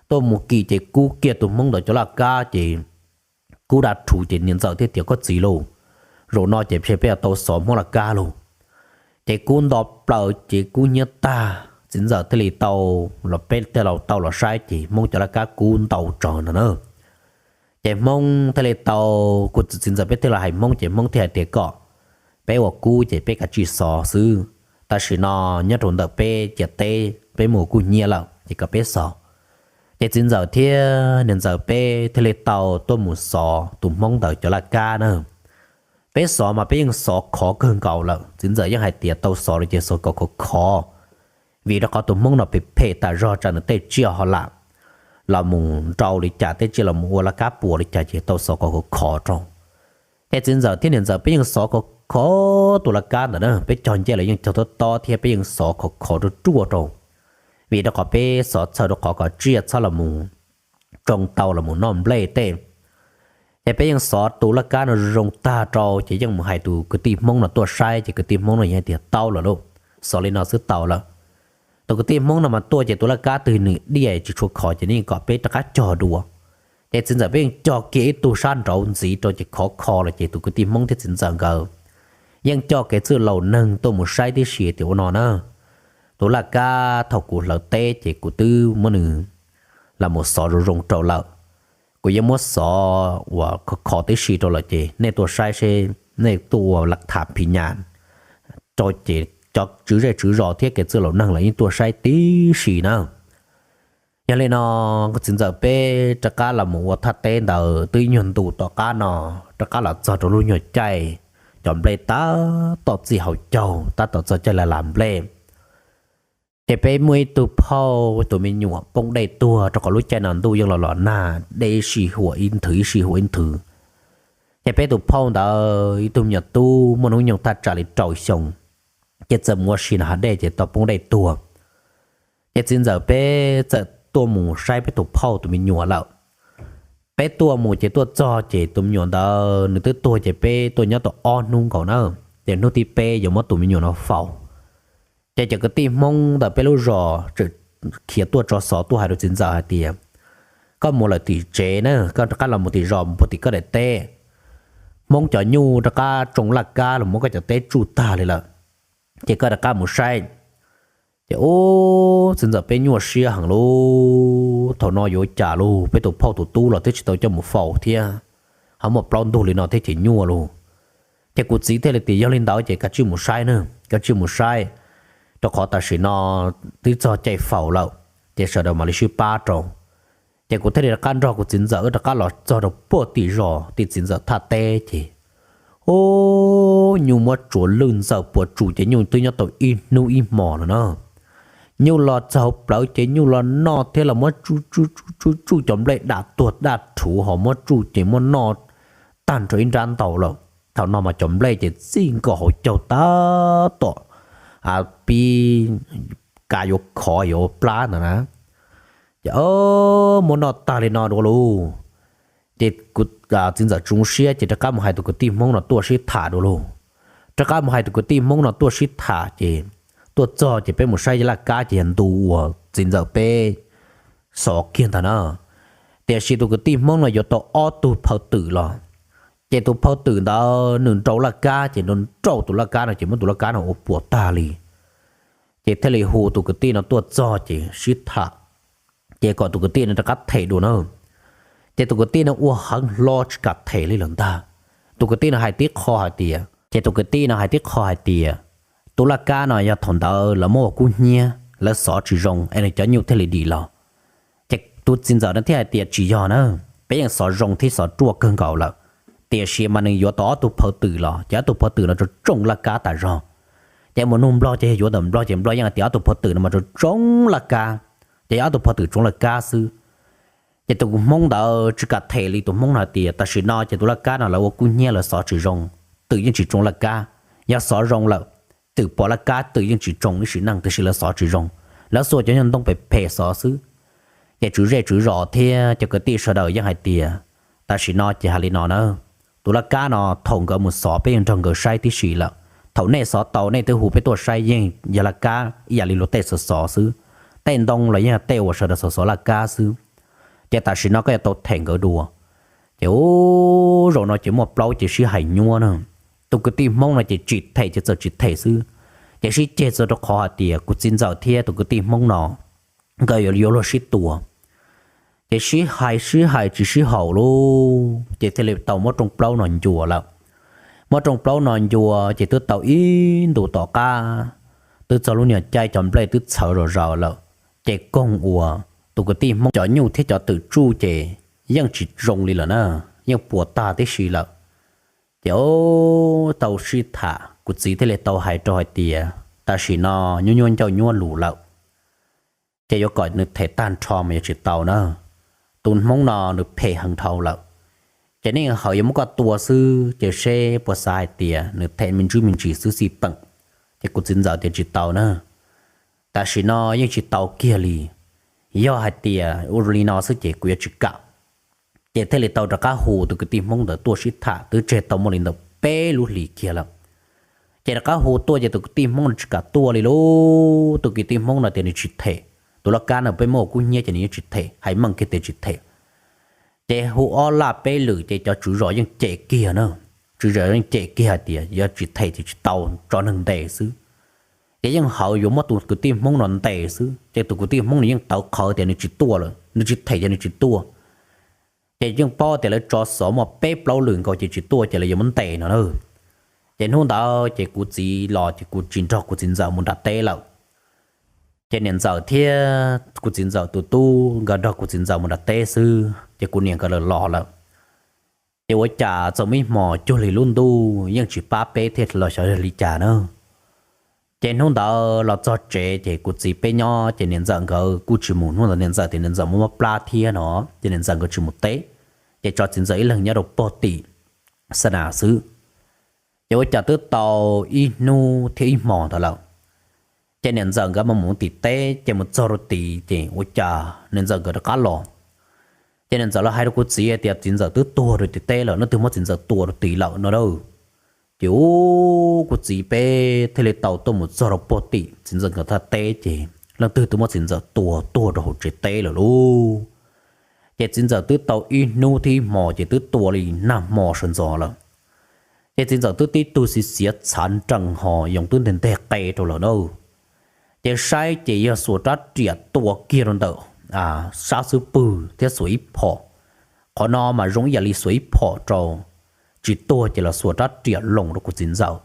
Tuaj mus kis ces kub kiag tus Hmoob ntawd cov laj kab ces kub daj rhuv ces niam ntxawm thiaj tias koj txiv lauj, zaum no ces peb yuav tau xov Hmoob laj kab lauj. Ces kub nto plaws ces kub hnyiab tag, txiv ntxawm thiaj li tau los, peb thiaj tau los saib ces Hmoob cov laj kab kub ntau tsawv no na. Ces Hmoob thiaj li tau, kuv txiv ntxawm peb thiaj los hais Hmoob ces Hmoob thiaj hais tias kom peb ua kub ces peb kav tsij xov xwb, tam sim no nyob rau ntawm peb ciam teb peb muaj kub hnyiab lawm ces kom peb xov. Ces txiv ntxawm thiab niam ntxawm peb thiaj li tau tuaj mus xov tus Hmoob ntawd cov laj kab na. Peb xov mas peb yeej xov khov kawg nkaus lawm, txiv ntxawm yeej hais tias tau xov li ces xov kom khov khov, vim rau qhov tus Hmoob no phem phem tas zog tsam nws tej tsiaj ho lam los mus nrau li cas, tej tsiaj los mus ua laj kab puas li cas ces tau xov kom khov khov rau. Ces txiv ntxawm thiab niam ntxawm peb yeej xov khov khov tus laj kab ntawd na, peb cog ncej los yeej cog tob tob thiab peb yeej xov khov khov ruaj ruaj rau, vim rau qhov peb xov txhawj rau qhov kom tsiaj txhob los mus tsoo tau los mus noj nplej tej. Ces peb yeej xov tus laj kab no zoo tag rau ces yeej mus hais tus kwv tij Hmoob no tuaj saib ces kwv tij Hmoob no yeej hais tias tau lawm lauj, xov li no xwb tau lawm. Tus kwv tij Hmoob no mas tuaj ces tus laj kab twg nws diaj tsis tshua khov ces nws yeej kom peb rov qab cog dua. Ces txiv ntxawm peb yeej cog kiag ib tug sab nraud ntxiv rau ces khov kho lawm ces tus kwv tij Hmoob thiab txiv ntxawm nkawd yeej coj kev txwj laus neeg tuaj mus saib tib si tias ua no na, Tus laj kab thaum kuv hlawv teb ces kuv twb muab nws los mus xov zoo zoo rau lawm. Kuv yuav muab xov uas khov khov tib si rau lawm ces nej tuaj saib seb, nej tuaj ua laj tham phiv nyas rau ces cov tswv zej tswv zos thiab kev txwj laus neeg lawv yeej tuaj saib tib si na. Yog li no, kuv txiv ntxawm peb rov qab los mus ua thaj teb ntawd twb nyuag ntu tom qab no, rov qab los txog rau lub nyuag caij cov nplej tab tom txij hauv caug tab tom txog caij lam lam nplej. Ces peb muaj ib tug phauj tus me nyuam poob dej tuag, rau qhov lub caij no ntuj yeej los los nag, dej ib sij huam ib nthwv ib sij huam ib nthwv. Ces peb tus phauj ntawd ib tug me nyuam tub muaj hnub nyoog thaj tsam li rau xyoo, ces txawm mus ua si nram hav dej ces tau poob dej tuag. Ces txiv ntxawm peb txawm tuaj mus saib peb tus phauj tus me nyuam lawm. Peb tuaj mus ces tuaj txog ces tus me nyuam ntawd nws twb tuag ces peb tuaj nyob tau ob hnub nkaus na, ces hnub thib peb yuav muab tus me nyuam no faus. Ces cov kwv tij Hmoob ntawm peb lub zos txawm khiav tuaj tso xov tuaj hais rau txiv ntxawm hais tias, koj mus lawm tim tsev na, koj rov qab los mus tim zos mus puag tim koj daim teb. Hmoob cov nyuj rov qab tsoo laj kab los muab koj cov teb tsuj tag li lawm, ces koj rov qab mus saib. Ces ub, txiv ntxawm peb nyuaj siab heev lauj, thaum no yuav cas lauj, peb tus phauj tus tub los twb tsis tau coj mus faus thiab, ho muaj plaub ntug li no thiab ces nyuaj lauj. Ces kuv txiv thiaj li tias yog li ntawd ces kav tsij mus saib na, kav tsij mus saib, rau qhov tam sim no twb txog caij faus lawm, ces sawv daws mam li sib pab rau. Ces kuv thiaj li rov qab nrog kuv txiv ntxawm wb rov qab los txog rau puag tim zos tim txiv ntxawm thaj teb ces, ub, nyuj muab tsuav lwj ntxaws puas tsuj ces nyuj twb nyob tau ib hnub ib hmos lawm na. Nyuj los txog hauv plawv ces nyuj los noj thiab los muab tsuj tsuj tsuj tsuj cov nplej dam tuag dam rhuv ho muab tsuj ces muab noj tag nrho ib nrab ntau lawm. Thaum no mas cov nplej ces txij nkaus hauv caug tab tom pib kav yuav khov yuav plab ntawd na. Ces muab noj tag li no dua lauj. Ces kuv txiv ntxawm tsis zoo siab ces rov qab mus hais tus kwv tij Hmoob no tuaj sib tham dua lauj. Rov qab mus hais tus kwv tij Hmoob no tuaj sib tham ces tuaj txog ces peb mus saib laj kab ces yog ntu uas txiv ntxawm peb xov kiag ntag na. Tiam sis tus kwv tij Hmoob no yuav tau ob tug phaw twm los, ces tus phaw twm ntawd nws nrau laj kab ces nrau nrau tus laj kab no ces muab tus laj kab no ua puas tag li. Ces thiaj li hu tus kwv tij no tuaj txog ces sib tham, ces kom tus kwv tij no rov qab them dua na. Ces tus kwv tij no ua heev hlo tsis kam them li lawm ntag. Tus kwv tij no hais tib qho hais tias, ces tus kwv tij no hais tib qho hais tias, tus laj kab no yog thaum ntawd lawv muab ua kub hnyiab lawv xov tsis zoo es nws cov nyuj thiaj li dim los. Ces tus txiv ntxawm no thiaj hais tias tsis yog na, peb yeej xov zoo thiab xov ruaj kawg nkaus lawm, tiam sis mas nws yuav tau ob tug phaw twm los ces ob tug phaw twm no tsoo tsoo laj kab tas zog. Ces mus nug Nplog ces yog yuav ntawm Nplog ces Nplog yeej hais tias ob tug phaw twm no mas tsoo tsoo laj kab, ces yog ob tug phaw twm tsoo laj kab xwb. Ces tus Hmoob ntawd tsis kam them li, tus Hmoob no hais tias tam sim no ces tus laj kab no lawv ua kub hnyiab lawv xov tsis zoo, twm yeej tsis tsoo laj kab. Yog xov zoo lawm, twm pom laj kab twm yeej tsis tsoo ib sim neej, tiam sis lawv xov tsis zoo, lawv xuas cov nyuag ntoo phem phem xov xwb. Ces tswv zej tswv zos thiab cov kwv tij sawv daws yeej hais tias tam sim no ces hais li no na, tus laj kab no thaum nkawd mus xov peb yeej nrog nkawd saib tib si lawm. Thaum nej xov tau nej twb hu peb tuaj saib yeej yog laj kab ib yam li luag tej xov xov xwb. Tej ntoo los yeej yog tej uas sawv daws xov xov laj kab xwb. Ces tam sim no koj yuav tau them nkawd dua. Ces ub, zaum no ces muaj plaub ces sib hais nyuaj na. Tus kwv tij Hmoob no ces tsis them ces txawm tsis them xwb. Ces sib ceg txog rau qhov hais tias kuv txiv ntxawm thiab tus kwv tij Hmoob no nkawd yuav luag sib tua. Ces sib hais sib hais tsis sib haum lauj, ces thiaj li tau muab rooj plaub no ncua lawm. Muab rooj plaub no ncua ces twb tau ib ntus tom qab, twb txog lub niag caij cov nplej twb txhawv zom zaws lawm. Ces koog uas tus kwv tij Hmoob cov nyuj thiab cov twm tsuj ces yeej tsis zoo li lawm na, yeej puas tag tib si lawm. Ces tau sib tham, kuv txiv thiaj li tau hais rau hais tias tam sim no nyuaj nyuaj ncauj nyuaj lus lawm, ces yuav kom nws them tag nrho mas yuav tsis tau na. Tus Hmoob no nws phem heev dhau lawm, ces nej hawm yuav muab koj tua xwb ces seb puas xav hais tias nws them me ntsis me ntsis xwb xij peem. Ces kuv txiv ntxawm tias tsis tau na, tam sim no yeej tsis tau kiag li. Yog hais tias ua li no xwb ces kuv yuav tsis kam. Ces thiaj li tau rov qab hu tus kwv tij Hmoob ntawd tuaj sib tham, twb tseg tau muaj li ntawm peb lub hlis kiag lawm. Ces rov qab hu tuaj ces tus kwv tij Hmoob no tsis kam tuaj li lauj. Tus kwv tij Hmoob no tias nws tsis them, tus laj kab no peb muab ua kub hnyiab ces nws yeej tsis them, hais meej kiag tias tsis them. Ces hu ob laj peb lwm ces cov tswv zos yeej cem kiag na, tswv zos yeej cem kiag hais tias yog tsis them ces tsis tau, tso neeg ntes xwb. ces yeej hawv yuav muab tus kwv tij Hmoob no ntes xwb. Ces tus kwv tij Hmoob no yeej tawv qhawv tias nws tsis tuaj lawm, nws tsis them ces nws tsis tuaj. Ces yeej paub tias lawv tso xov muaj peb plaub lwm nkaus ces tsis tuaj ces lawv yuav muab ntes no na. Ces hnub ntawd ces kuv txiv los ces kuv tsis nrog kuv txiv ntxawm mus nram teb lawm. Ces niam ntxawm thiab kuv txiv ntxawm tus tub nkawd nrog kuv txiv ntxawm mus nram teb xwb ces kuv niam nkawd lawv los lawm. Ces ua cas txog ib hmos cuag li lub ntuj yeej tsis pab peb thiab los xyov yog li cas na. Ces hnub ntawd los txog tsev ces kuv txiv peb nyob ces niam ntxawm nkawd kuj tsis mus, hnub ntawd niam ntxawm tias niam ntxawm mus muab plab thiab no ces niam ntxawm nkawd tsis mus teb. Ces tso txiv ntxawm ib leeg nyob rau pog tim xa nas xwb. Ces ua cas twb tau ib hnub thiab ib hmos ntawd lawm, ces niam ntxawm nkawd mas mus tim teb ces mus txog rau tid ces ua cas niam ntxawm nkawd rov qab los. Ces niam ntxawm lawv hais rau kuv txiv tias txiv ntxawm twb tuag rau tim teb lawm, leej twg muab txiv ntxawm tua rau tid lawm no lauj. Ces ub, kuv txiv peb thiaj li tau tuaj mus txog rau pog tim txiv ntxawm nkawd thaj teb ces leej twg twb muab txiv ntxawm tua tuag rau hauv tsev teb lawm lauj. Ces txiv ntxawm twb tau ib hnub thiab ib hmos ces twb tua li nag hmo sawv ntxov lawm. Ces txiv ntxawm twb tib tug xiv xiav txhav nrees ho yoov twb nteg nteg qe rau lawm na. Ces saib ces yog xuas rab riam tua kiag rau ntawm sab xub pwg thiab xuas ib phom. Qhov no mas zoo ib yam li xuas ib phom rau, tsis tuag ces los xuas rab riam loos rau kuv txiv ntxawm.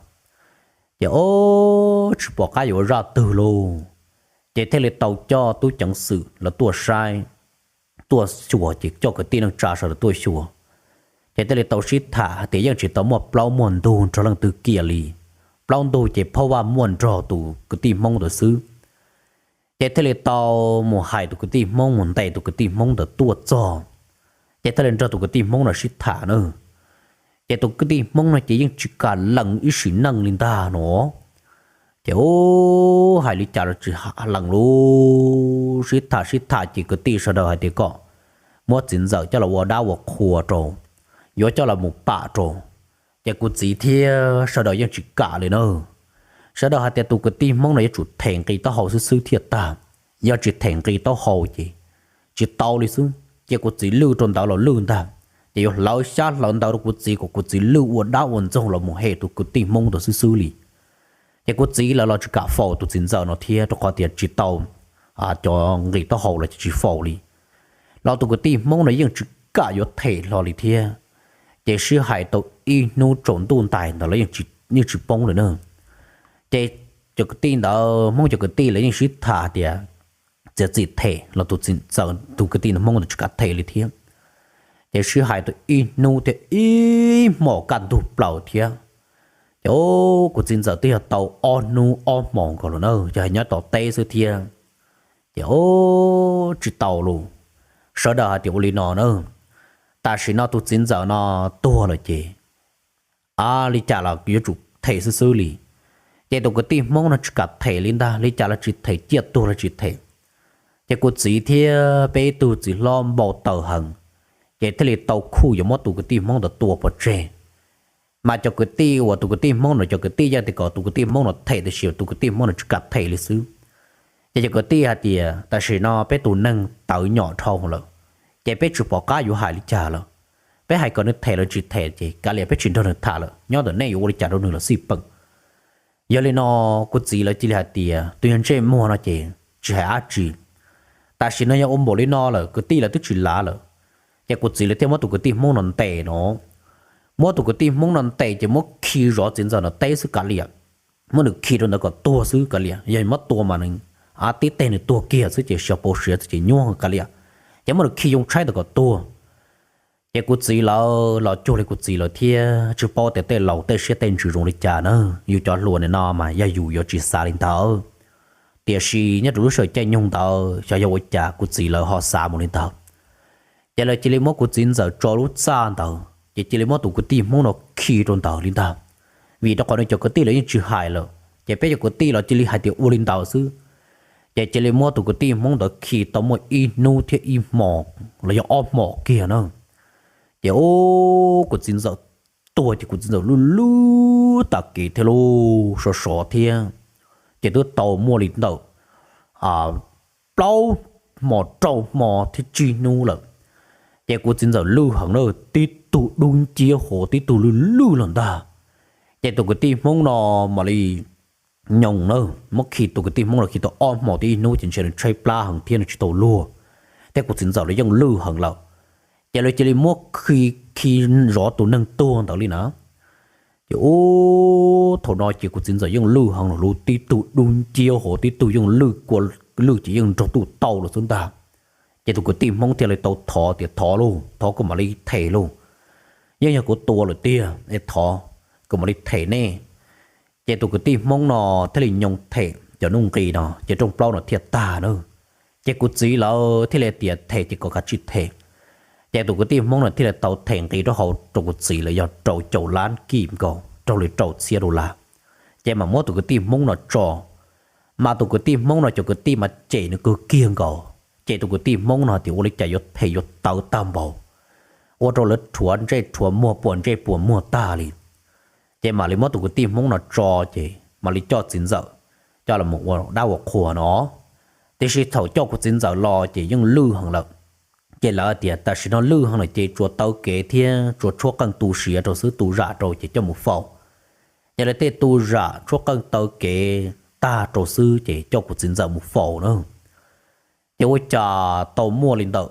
Ces ob, tsis pom qab yuav ua zaj twg lauj. Ces thiaj li tau coj tub ceev xwm los tuaj saib, tuaj xyuas ces coj kwv tij neej tsa sawv daws tuaj xyuas. Ces thiaj li tau sib tham hais tias yeej tsis tau muaj plaub muaj ntug nrog leej twg kiag li. Plaub ntug ces phob vaj muaj nrog tus kwv tij Hmoob ntawd xwb. Ces thiaj li tau mus hais tus kwv tij Hmoob, mus ntes tus kwv tij Hmoob ntawd tuaj txog, ces thiaj li nrog tus kwv tij Hmoob no sib tham na. Ces tus kwv tij Hmoob no ces yeej tsis kam lees ib sim neej li ntag no. Ces ub, hais li cas los tsis lees lauj, sib tham sib tham ces kwv tij sawv daws hais tias kom muab txiv ntxawm coj los ua dab ua qhua rau, yuav coj los mus pam rau. Ces kuv txiv thiab sawv daws yeej tsis kam li na. Sawv daws hais tias tus kwv tij Hmoob no yuav tsum them nqi taub hau xwb xwb thiaj tag, yog tsis them nqi taub hau ces tsis tau li xwb. Ces kuv txiv lwj rau ntawd los lwj ntag, ces yuav hlawv xyab hlawv ntawv rau kuv txiv kom kuv txiv lwj ua dab ua ntxoog los mus hem tus kwv tij Hmoob ntawd xwb xwb li. Ces kuv txiv lawv los tsis kam faus tus txiv ntxawm no thiab, rau qhov tias tsis tau cov nqi taub hau los tsis faus li. Los tus kwv tij Hmoob no yeej tsis kam yuav them hlo li thiab. Ces sib hais tau ib hnub tsaus ntuj ntais ntawd los yeej tsis poob li na. Ces cov kwv tij ntawd, Hmoob cov kwv tij lawv yeej sib tham tias txiav txim them los tus txiv ntxawm, tus kwv tij Hmoob ntawd tsis kam them li thiab. Ces sib hais tau ib hnub thiab ib hmos kaj ntug plaws thiab. Ces kuv txiv ntxawm twb yog tau ob hnub ob hmos nkaus lawm na, yog hais nyob tom teb xwb thiab. Ces tsis tau lauj, sawv daws hais tias ua li no na, tam sim no tus txiv ntxawm no tuag lawm ces a li cas los yuav tsum them xwb xwb li. Ces tus kwv tij Hmoob no tsis kam them li ntag, li cas los tsis them, ciaj tuag los tsis them. Ces kuv txiv thiab peb ib tug txiv hlob npau taws heev, ces thiaj li tau khuj yuav muab tus kwv tij Hmoob ntawd tua pov tseg. Mas cov kwv tij uas tus kwv tij Hmoob no, cov kwv tij yeej tias kom tus kwv tij Hmoob no them, tiam sis tus kwv tij Hmoob no tsis kam them li xwb. Ces cov kwv tij hais tias tam sim no peb tus neeg tawv nyom dhau lawm, ces peb tsis pom qab yuav hais li cas lawm. Peb hais kom nws them los tsis them ces kav liam, peb tsis nrog nws tham lawm, nyob ntawm nej yuav ua li cas rau nws los xij peem. Yog li no kuv txiv lawv cia li hais tias tus yog ntsej muag no ces tsis hais dab tsi. Tam sim no yog ua npaum li no lawm, kwv tij lawv twb tsis lav lawm, ces kuv txiv lawv thiaj muab tus kwv tij Hmoob no ntes no. Muab tus kwv tij Hmoob no ntes ces muab khi zov txiv ntxawm no teb xwb kav liam, muab nws khi rau ntawd kom tuag xwb kav liam, yog muab tua mas nws tib teg nws tuag kiag xwb ces xyov pau siav xwb ces nyuaj kav liam, ces muab nws khi yoo tshaib ntawd kom tuag. Ces kuv txiv lawv los cuag li kuv txiv lawv thiab tsis paub tias tej laus tej siab tej ntsws zoo li cas na. Yus cov hluas nim no mas yog yus yuav tsis xav li ntawd, tiam sis nyob rau lub sij hawm caij nyoog ntawd xyov yog ua cas kuv txiv lawv ho xav mus li ntawd. Ces lawv cia li muab kuv txiv ntxawm tso lub txaj ntawd ces cia li muab tus kwv tij Hmoob no khi rau ntawd li ntag. Vim rau qhov nws cov kwv tij lawv yeej tsis hais lawm, ces peb cov kwv tij los cia li hais tias ua li ntawd xwb. Ces cia li muab tus kwv tij Hmoob ntawd khi tau muaj ib hnub thiab ib hmos los yog ob hmos kiag na. Ces kuv txiv ntxawm tuag ces kuv txiv ntxawm lwj lwj tag kev thiab lub sov sov thiab, ces twb tau muaj li ntawm plaub hmo rau hmo thiab tsib hnub lawm. Ces kuv txiv ntxawm lwj heev na, tib tug dub nciab hos tib tug lwj lwj los ntag. Ces tus kwv tij Hmoob no mam li nyoos na, muab khi tus kwv tij Hmoob no khi tau ob hmo thiab ib hnub ces ntshe nws tshaib plab heev thiab nws tsis tau luag, thiab kuv txiv ntxawm los yeej lwj heev lawm. Ces lawv cia li muab khi khi zov tus neeg tuag ntawd li na. Ces ub, thaum no ces kuv txiv ntxawm yeej lwj heev los lub tib tug dub nciab hos tib tug yeej lwj kua, lwj ces yeej nrog tuj tau los xwb ntag. Ces tus kwv tij Hmoob thiaj li tau thov tias thov lauj, thov kuv mam li them lauj, yeej yog kuv tua lawm tiag es thov kuv mam li them nej. Ces tus kwv tij Hmoob no thiaj li nyoo them cov nuj nqis no ces rooj plaub no thiaj tag na. Ces kuv txiv lawv thiaj li tias them ces kom kav tsij them. Ces tus kwv tij Hmoob no thiaj li tau them nqi rau hauv rau kuv txiv lawv yog rau caum lab kij nkaus, raug li rau txhiab dollar. Ces mam muab tus kwv tij Hmoob no tso, mas tus kwv tij Hmoob no cov kwv tij mas cem nws kawg kiag nkaus. Ces tus kwv tij Hmoob no tias ua li cas yuav phem yuav tawv tag npaum, ua rau lawv rhuav ntsej rhuav muag puas ntsej puas muag tag li. Ces mam li muab tus kwv tij Hmoob no tso, ces mam li coj txiv ntxawm coj los mus ua dab ua qhua no. Tiam sis thaum coj kuv txiv ntxawm los ces yeej lwj heev lawm. Ces lawv tias tam sim no lwj heev lawm ces tsuas taw kev thiab tsuas tshuab qeej tu siav rau xwb, tu zam rau ces coj mus faus. Yog li tej tu zam tshuab qeej taw kev tag rau xwb ces coj kuv txiv ntxawm mus faus na. Ces ua cas tau muaj li ntawm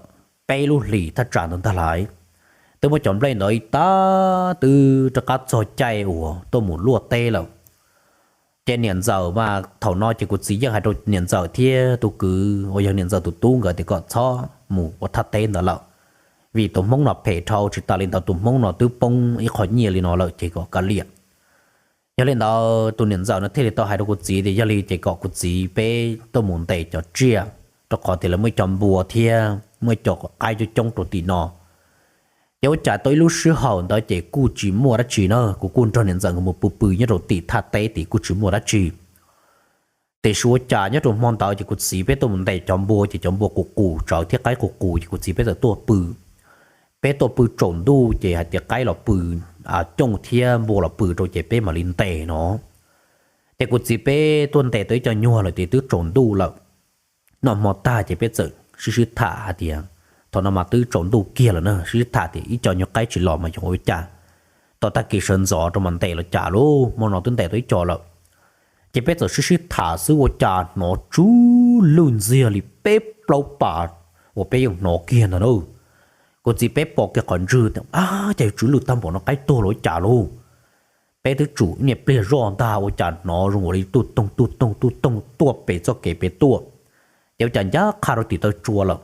peb lub hlis thaj tsam ntawd ntag lais, twb muab cov nplej ntawd ib tag twb rov qab txog caij uas tuaj mus luaj teb lawm. Ces niam ntxawm mas thaum no ces kuv txiv yeej hais rau niam ntxawm thiab tus kwv uas yog niam ntxawm tus tub nkawd tias kom txhob mus ua thaj teb ntawd lawm, vim tus Hmoob no phem dhau, tsis tas li ntawd tus Hmoob no twb poob ib qho nyiaj li no lawm ces kom kav liam. Yog li ntawd tus niam ntxawm no thiaj li tau hais rau kuv txiv tias yog li ces kom kuv txiv peb tuaj mus ntes cov tsiaj, rau qhov tias lawv muaj ib co npua thiab muaj ib co qaib coob coob rau tim no. Ces ua cas tau ib lub sij hawm ntawd ces kuj tsis muaj dab tsi na, kuv kuj nrog niam ntxawm nkawd mus pw pw nyob rau tim thaj teb tim kuj tsis muaj dab tsi. Tiam sis ua cas nyob rau hmo ntawd ces kuv txiv peb tuaj mus ntes cov npua ces cov npua qus qus tsawv thiab qaib qus qus ces kuv txiv peb txawm tuaj pw. Peb tuaj pw tsaus ntuj ces hais tias qaib los pw, cooj thiab npua los pw rau ces peb mam li ntes no. Ces kuv txiv peb tuaj ntes tau ib co nyuag lawm ces twb tsaus ntuj lawm. Noj hmo tag ces peb txawm sib sib tham hais tias, thaum no mas twb tsaus ntuj kiag lawm na, sib sib tham tias ib co nyuag qaib tsis los mas yog ua cas, tau tag kis sawv ntxov rau mas ntes los cas lauj, hmo no twb ntes tau ib co lawm. Ces peb txawm sib sib tham xwb ua cas hnov tsw lwj ntxiag li peb plaub pas uas peb yeej hnov kiag ntag na. Kuv txiv peb pom kiag qhov ntswg tias, ab, cas yuav tsw lwj tag npaum no, qaib tuag los ua cas lauj. Peb twb tsum niaj pliag zoj ntag ua cas hnov zoo ua li tuj toog tuj toog tuj toog tuaj pem txoj kev pem tuaj, ces ua cas ncaj qha rau tim taw tsua lawm.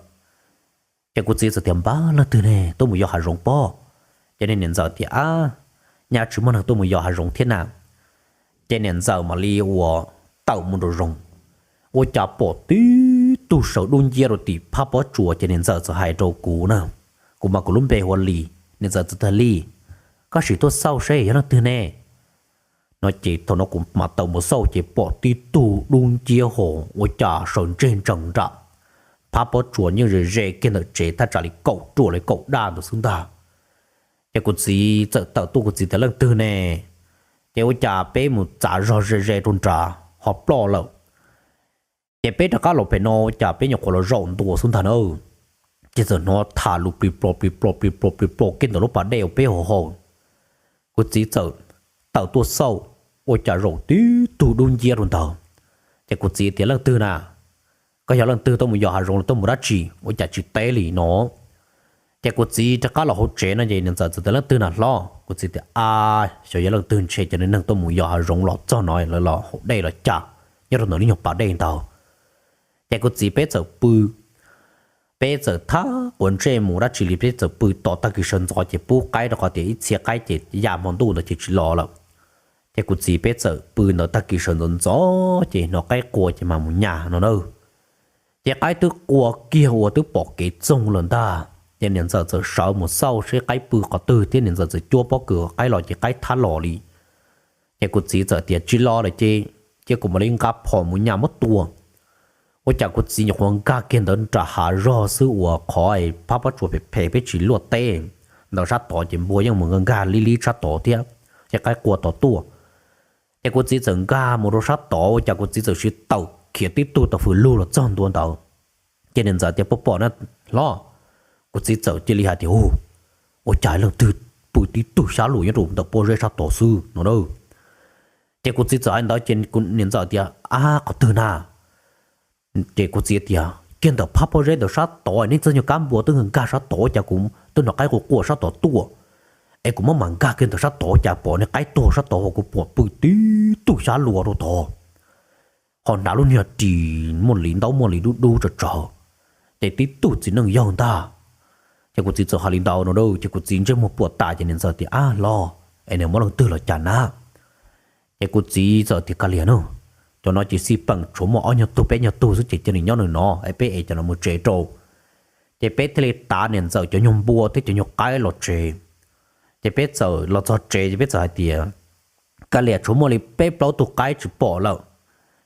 Ces kuv txiv txawm tias, npab leej twg ne tuaj mus yos hav zoov pob? Ces niag niam ntxawm tias, ab, nyaj tsis muaj neeg tuaj mus yos hav zoov thiab na. Ces niam ntxawm mam li uas tawm mus nraum zoov, ua cas pom tib tug sawv dub nciab rau tim phab pob tsuas ces niam ntxawm txawm hais rau kuv na, kuv mas kuv lub npe hu ua Lis, niam ntxawm txawm tias, Lis, koj sim tuaj xauj seb yog leej twg ne. No ces thaum no kuv mam tawm mus xauj ces pom tib tug dub nciab hos ua cas sawv ntseg ntsees nram phab pob tsuas nyob ze ze kiag ntawm tsev thaj tsam li kaum ruam li kaum daj ntawd xwb ntag. Ces kuv txiv txawm tawm tuaj, kuv txiv tias, leej twg ne? Ces ua cas peb mus txav zog ze ze rau nrad ho ploj lawm. Ces peb rov qab los pem no ua cas peb nyuam qhuav los zaum ntua xwb ntag na, ces txawm hnov tham lus plig plos plig plos plig plos plig plos kiag ntawm lub pas dej uas peb haus haus. Kuv txiv txawm tawm tuaj xauj, ua cas zaum tib tug dub nciab rau ntawd. Ces kuv txiv tias, leej twg na? Koj yog leej twg, tuaj mus yos hav zoov los tuaj mus dab tsi ua cas tsis teb li no? Ces kuv txiv rov qab los hauv tsev no ces niam ntxawm txawm tias, leej twg na hlob? Kuv txiv tias, a, xyov yog leej twg, ntshe cov neeg tuaj mus yos hav zoov los txog no lawv los haus dej los cas nyob rau ntawm lub nyuag pas dej ntawd. Ces kuv txiv peb txawm pw, peb txawm thab quav ntsej mus dab tsi li, peb txawm pw tos tag kis sawv ntxov ces pub qaib rau qhov tias ib txhia qaib ces ya hmo ntuj ntawd ces tsis los lawm. Ces kuv txiv peb txawm pw ntawd tag kis sawv ntxov ntxov ces hnov qaib qua ces mam mus nyas no na. Ces qaib twb qua kiag ua twb pom kev txoog lawm ntag. Ces niam ntxawm txawm sawv mus xauj seb qaib pw qhov twg thiab niam ntxawm txawm cuab pob kws qaib los ces qaib thab los li. Ces kuv txiv txawm tias, tsis los lawm ces cia kuv mam li nqa phom mus nyas muab tua. Ua cas kuv txiv nyuam qhuav nkag kiag ntawd nram hav zog xwb uas qhov phab pob tsuas phem phem peb tsis luaj teb ntawd sab tod ces npua yeej mus nkag nkag li li sab tod thiab, ces qaib qua tod tuaj. Ces kuv txiv txawm nkag mus rau sab tod ua cas kuv txiv txawm siv tawm khiav tib tug tau fws lug los txog ntua ntawd. Ces niam ntxawm tias, pom pom na hlob? Kuv txiv txawm cia li hais tias, u, ua cas leej twg pw tib tug xyab lus nyob rau ntawm pob zeb sab tod xwb no na. Ces kuv txiv txawm hais ntawd ces niam ntxawm tias, Ab, qhov twg na? Ces kuv txiv tias, Kiag ntawm phab pob zeb ntawm sab tod, nej txog nyuag kab npua twb nkag sab tod, cas kuv twb hnov qaib quaj quaj sab tod tuaj, es kuv muab mam nkag kiag ntawm sab tod cas pom nej qaib tuag sab tod, ho kuv pom pw tib tug xyab luas rau tod, ho hnav lub niag ris muaj li ntaub muaj li dub dub tsawv tsawv, ces tib tug txiv neej yawg ntag. Ces kuv txiv txawm hais li ntawd no, ces kuv txiv ntsej muag puas tas ces niam ntxawm tias, Ab los, es nws muab leej twg los cas na? Ces kuv txiv txawm tias, Kav liam nawb, cov no ces xij peem tshuav muaj ob nyuag tug peb nyuag tug xwb ces cia nws nyob nws no, es peb ev cov no mus tsev rau. Ces peb thiaj li tav niam ntxawm cov nyuag npua thiab cov nyuag qaib los tsev. Ces peb txawm los txog tsev ces peb txawm hais tias, Kav liam, tshuav muaj li peb plaub tug qaib tsis pom lawm,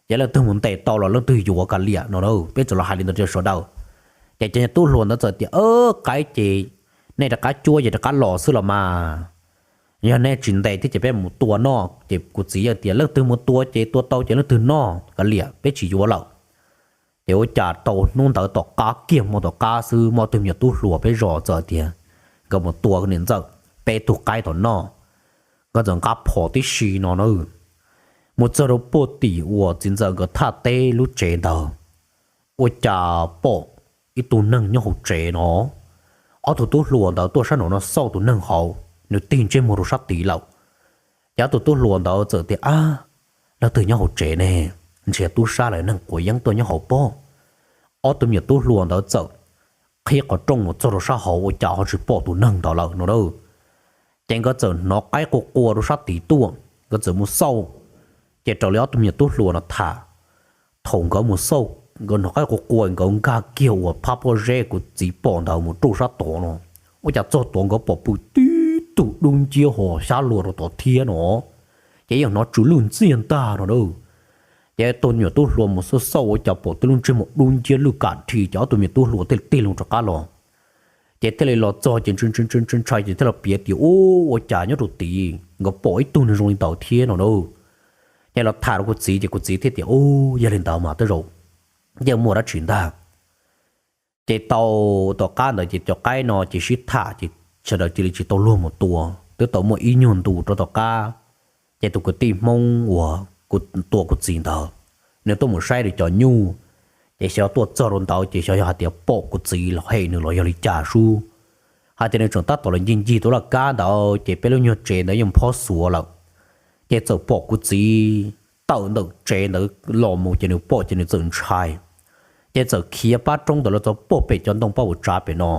ces leej twg mus ntes tau los leej twg yuav, kav liam no. Peb txawm los hais li ntawd rau sawv daws. Ces cov nyuag tub hluas ntawd txawm tias, Qaib ces nej rov qab cuab ces rov qab los xwb los mas, yog nej tsis ntes thiab ces peb mus tua noj. Ces kuv txiv yeej tias, Leej twg mus tua ces tua tau ces leej twg noj, kav liam, peb tsis yuav lawm. Ces ua cas tau hnub ntawd tom qab kiag hmo tom qab xwb, muaj tus me nyuam tub hluas peb zos txawm tias nkawd mus tua niam ntxawm peb tug qaib tom noj, nkawd txawm nqa phom tib si no na, mus txog rau puag tim uas txiv ntxawm nkawd thaj teb lub tsev ntawd, ua cas pom ib tug neeg nyob hauv tsev no. Ob tug tub hluas ntawd tuaj sab nraum no xauj tus neeg hauv, nws tig ntsej muag rau sab tid lawm. Ces ob tug tub hluas ntawd txawm tias, Ab, leej twg nyob hauv tsev ne? Ntshe tub sab los neeg quav yeeb tuaj nyob hauv pob. Ob tug me nyuam tub hluas ntawd txawm qhib qhov rooj mus txog rau sab hauv, ua cas ho tsis pom tus neeg ntawd lawm no. Ces nkawd txawm hnov qaib qua qua rau sab tid tuaj, nkawd txawm mus xauj. Ces raws li ob tug me nyuam tub hluas no tham, thaum nkawd mus xauj, nkawd hnov qaib qua qua, nkawd nkag kiag uas phab pob zeb kuv txiv pom ntawd mus rau sab tod no, ua cas txog tod nkawd pom pw tib tug dub nciab ho xyab luas rau tod thiab no. Ces yeej hnov tsw lwj ntxiag ntag no. Ces tus me nyuam tub hluas mus xauj xauj ua cas pom tib lub ntsej muag dub nciab lwj kam rhi, ces ob tug me nyuam tub hluas thiaj li tig loo rov qab los. Ces thiaj li los txog ces ntshai ntshai ces thiaj los piav tias, Ub, ua cas nyob rau tid nkawd pom ib tug neeg zoo li ntawd thiab no na. Ces los tham rau kuv txiv ces kuv txiv thiaj tias, Ub, yog li ntawd mas tej zaum yeej muaj dab tsi ntag. Ces tau tom qab ntawd ces cov qaib no ces sib tham ces sawv daws cia li tsis tau luag mus tua, twb tau muaj ib nyuag ntu rau tom qab, ces tus kwv tij Hmoob uas kuv tua kuv txiv ntawd, nws tuaj mus saib nws cov nyuj, ces xyov tuaj txog rau ntawd ces xyov yog hais tias pom kuv txiv los hem nws los yog li cas sub, hais tias nws tseem tab tom los ncig ncig tus laj kab ntawd ces peb lub nyuag tsev ntawd yeej phob xuav lawm, ces txawm pom kuv txiv tawm ntawm tsev ntawd los mus ces nws pom ces nws txawm ntshai, ces txawm khiav pab roob ntawd los txog puag pem cov ntoo pab uas tsav pem no.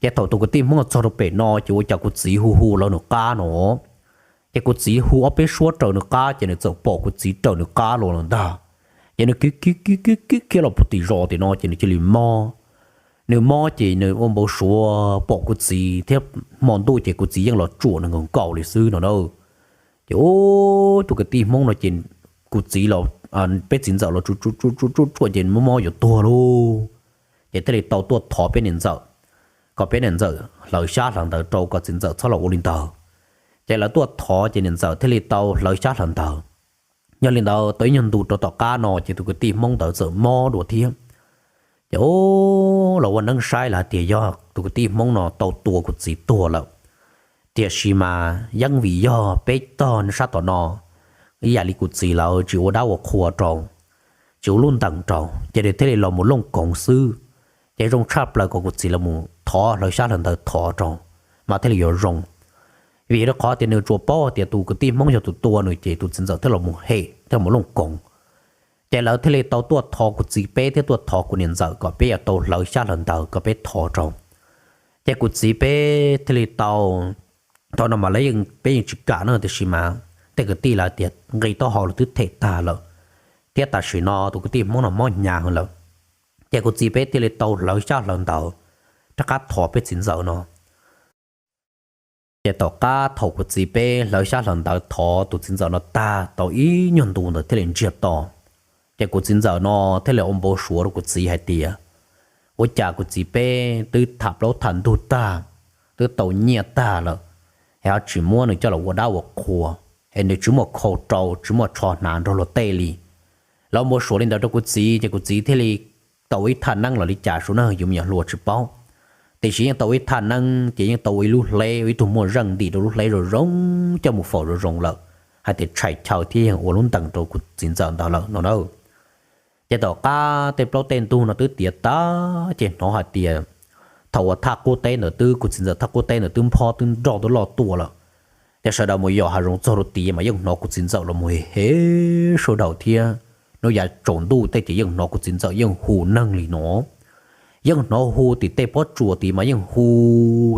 Ces thaum tus kwv tij Hmoob txog rau pem no ces ua cas kuv txiv hu hu lawv nws qab no, ces kuv txiv hu ob peb suab raws nws qab ces nws txawm pom kuv txiv raws nws qab los lawm ntag. Ces nws khiav khiav khiav khiav khiav los puag tim zos tim no ces nws cia li mob. Nws mob ces nws ua npau suav pom kuv txiv thiab, hmo ntuj ces kuv txiv yeej los tsuam nws nkaus nkaus li xwb no na. Ces ub, tus kwv tij Hmoob no ces kuv txiv los, peb txiv ntxawm los tsuam tsuam tsuam tsuam ces mob mob yuav tuag lauj. Ces thiaj li tau tuaj thov peb niam ntxawm, kom peb niam ntxawm hlawv xyab hlawv ntawv rau kom txiv ntxawm txhob los ua li ntawd. Ces lawv tuaj thov ces niam ntxawm thiaj li tau hlawv xyab hlawv ntawv. Yog li ntawd tau ib nyuag ntu rau tom qab no ces tus kwv tij Hmoob ntawd txawm mob dua thiab. Ces ub, los ua neeb saib lawv hais tias yog tus kwv tij Hmoob no tau tua kuv txiv tuag lawm. Tiam sis mas yeej vim yog peb tog sab tom no ib yam li kuv txiv lawv tsis ua dab ua qhua rau, tsis ua lub ntees rau ces nws thiaj li los mus looj koov xwb. Ces zoo tshaj plaws kom kuv txiv los mus thov hlawv xyab hlawv ntawv thov rau mas thiaj li yuav zoo. Vim rau qhov tias nws tsuas paub tias tus kwv tij Hmoob yog tus tua nws ces tus txiv ntxawm thiaj los mus hem thiaj mus looj koov. Ces lawv thiaj li tau tuaj thov kuv txiv peb thiab tuaj thov kuv niam ntxawm kom peb yuav tau hlawv xyab hlawv ntawv kom peb thov rau. Ces kuv txiv peb thiaj li tau, thaum no mas lawv yeej, peb yeej tsis kam no tiam sis mas tej kwv tij lawv tias nqi taub hau los twb them tag lawm, thiab tam sim no tus kwv tij Hmoob no mob hnyav heev lawm. Ces kuv txiv peb thiaj li tau hlawv xyab hlawv ntawv rov qab thov peb txiv ntxawm no. Ces tom qab thaum kuv txiv peb hlawv xyab hlawv ntawv thov tus txiv ntxawm no tag tau ib nyuag ntu ntawd thiaj li ntsiag to. Ces kuv txiv ntxawm no thiaj li ua npau suav rau kuv txiv hais tias, ua cas kuv txiv peb twb tham plaub tham ntug tag, twb tau nyiaj tag lawm, es ho tsis muab nws coj los ua dab ua qhua, es nws tsis muaj khau rau tsis muaj tsho hnav nrog luag tej li. Lawv ua npau suav li ntawd rau kuv txiv ces kuv txiv thiaj li tau ib thaj neeb los li cas sub na yus me nyuam hluas tsis paub. Tiam sis yeej tau ib thaj neeb ces yeej tau ua ib lub hleb, ua ib tug muaj zeej ntim rau lub hleb zoo zoo coj mus faus zoo zoo lawm, hais tias tshais chaw thiab yeej ua lub ntees rau kuv txiv ntxawm ntawd lawm no na. Ces tom qab tej plaub tej ntug no twb tiav tas ces hnov hais tias thaum uas thaj qub teb ntawd twb, kuv txiv ntxawm thaj qub teb ntawd twb nphob twb nroj twb loj tuaj lawm. Ces sawv daws mus yos hav zoov txog rau tid mas yeej hnov kuv txiv ntxawm los mus he sawv daws thiab. Hnub yav tsaus ntuj tej ces yeej hnov kuv txiv ntxawm yeej hu neeg li no. Yeej hnov hu tim tej pob tsuas tid mas yeej hu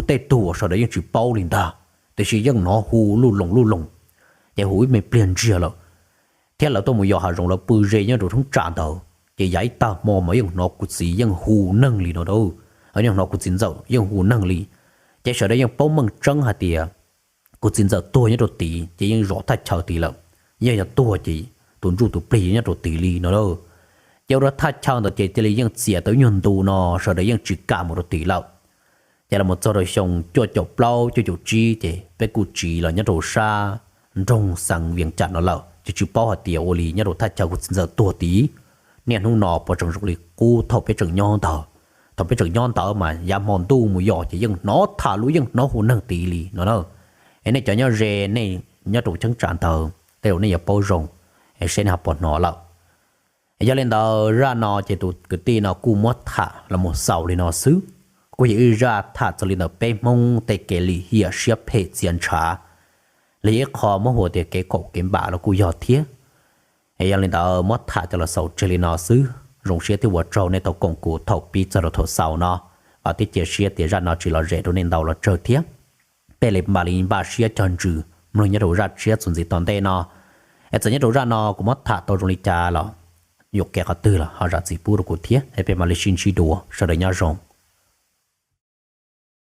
tej tug uas sawv daws yeej tsis paub li ntag, tiam sis yeej hnov hu luj loos luj loos, ces hu ib me pliag ntsiag lawm. Thiab lawv tuaj mus yos hav zoov lawv pw ze nyob rau thoob tsam ntawd ces yav ib tag hmo mas yeej hnov kuv txiv yeej hu neeg li no, yeej hnov kuv txiv ntxawm yeej hu neeg li. Ces sawv daws yeej paub meej tseeb hais tias kuv txiv ntxawm tuag nyob rau tid ces yeej zov thaj chaw tid lawm. Yog yog tuag ces tus ntsuj tus plig nyob rau tid li no. Ces ua rau thaj chaw ntawd ces cia li yeej txias tau ib nyuag ntu no sawv daws yeej tsis kam mus rau tid lawm. Ces los txog rau xyoo cuaj caum plaub cuaj caum tsib ces peb kuj tsiv los nyob rau sab nroog xeev Vias Cas no lawm ces tsis paub hais tias ua li nyob rau thaj chaw kuv txiv ntxawm tuag tid, niaj hnub no puas tseem zoo li qub thaum peb tseem nyob ntawd. Thaum peb tseem nyob ntawd mas yav hmo ntuj mus yos ces yeej hnov tham lus yeej hnov hu neeg tid li no na. Es nej cov nyob ze, nej nyob rau cheeb tsam ntawd tej zaum nej yuav paub zoo, seb nej ho puas hnov lawm. Yog li ntawd zaj no ces tus kwv tij no kuj muab tham los mus xaus li no xwb. Kuj yog ib zaj tham txog li ntawm peb Hmoob tej kev lim hiam siab phem txias ntshav, los yog ib qho muab hu tias kev kaum kev npam los kuj yog thiab. Yog li ntawd muab tham coj los xaus tseg li no xwb. Zoo siab thiab ua tsaug nej tau koom kuv thaum pib txog rau thaum xaus no, vam thiab cia siab tias zaj no tsis lom zem rau nej ntau los tsawg thiab. Peb li mam li npaj siab cog ntsws mloog nyob rau zaj tshiab txuas ntxiv tom ntej no. Es txawm nyob rau zaj no kuv muab tham tau zoo li cas los yuam kev qhov twg los ho zam txim pub rau kuv thiab es peb mam li sib ntsib dua, sawv daws nyob zoo.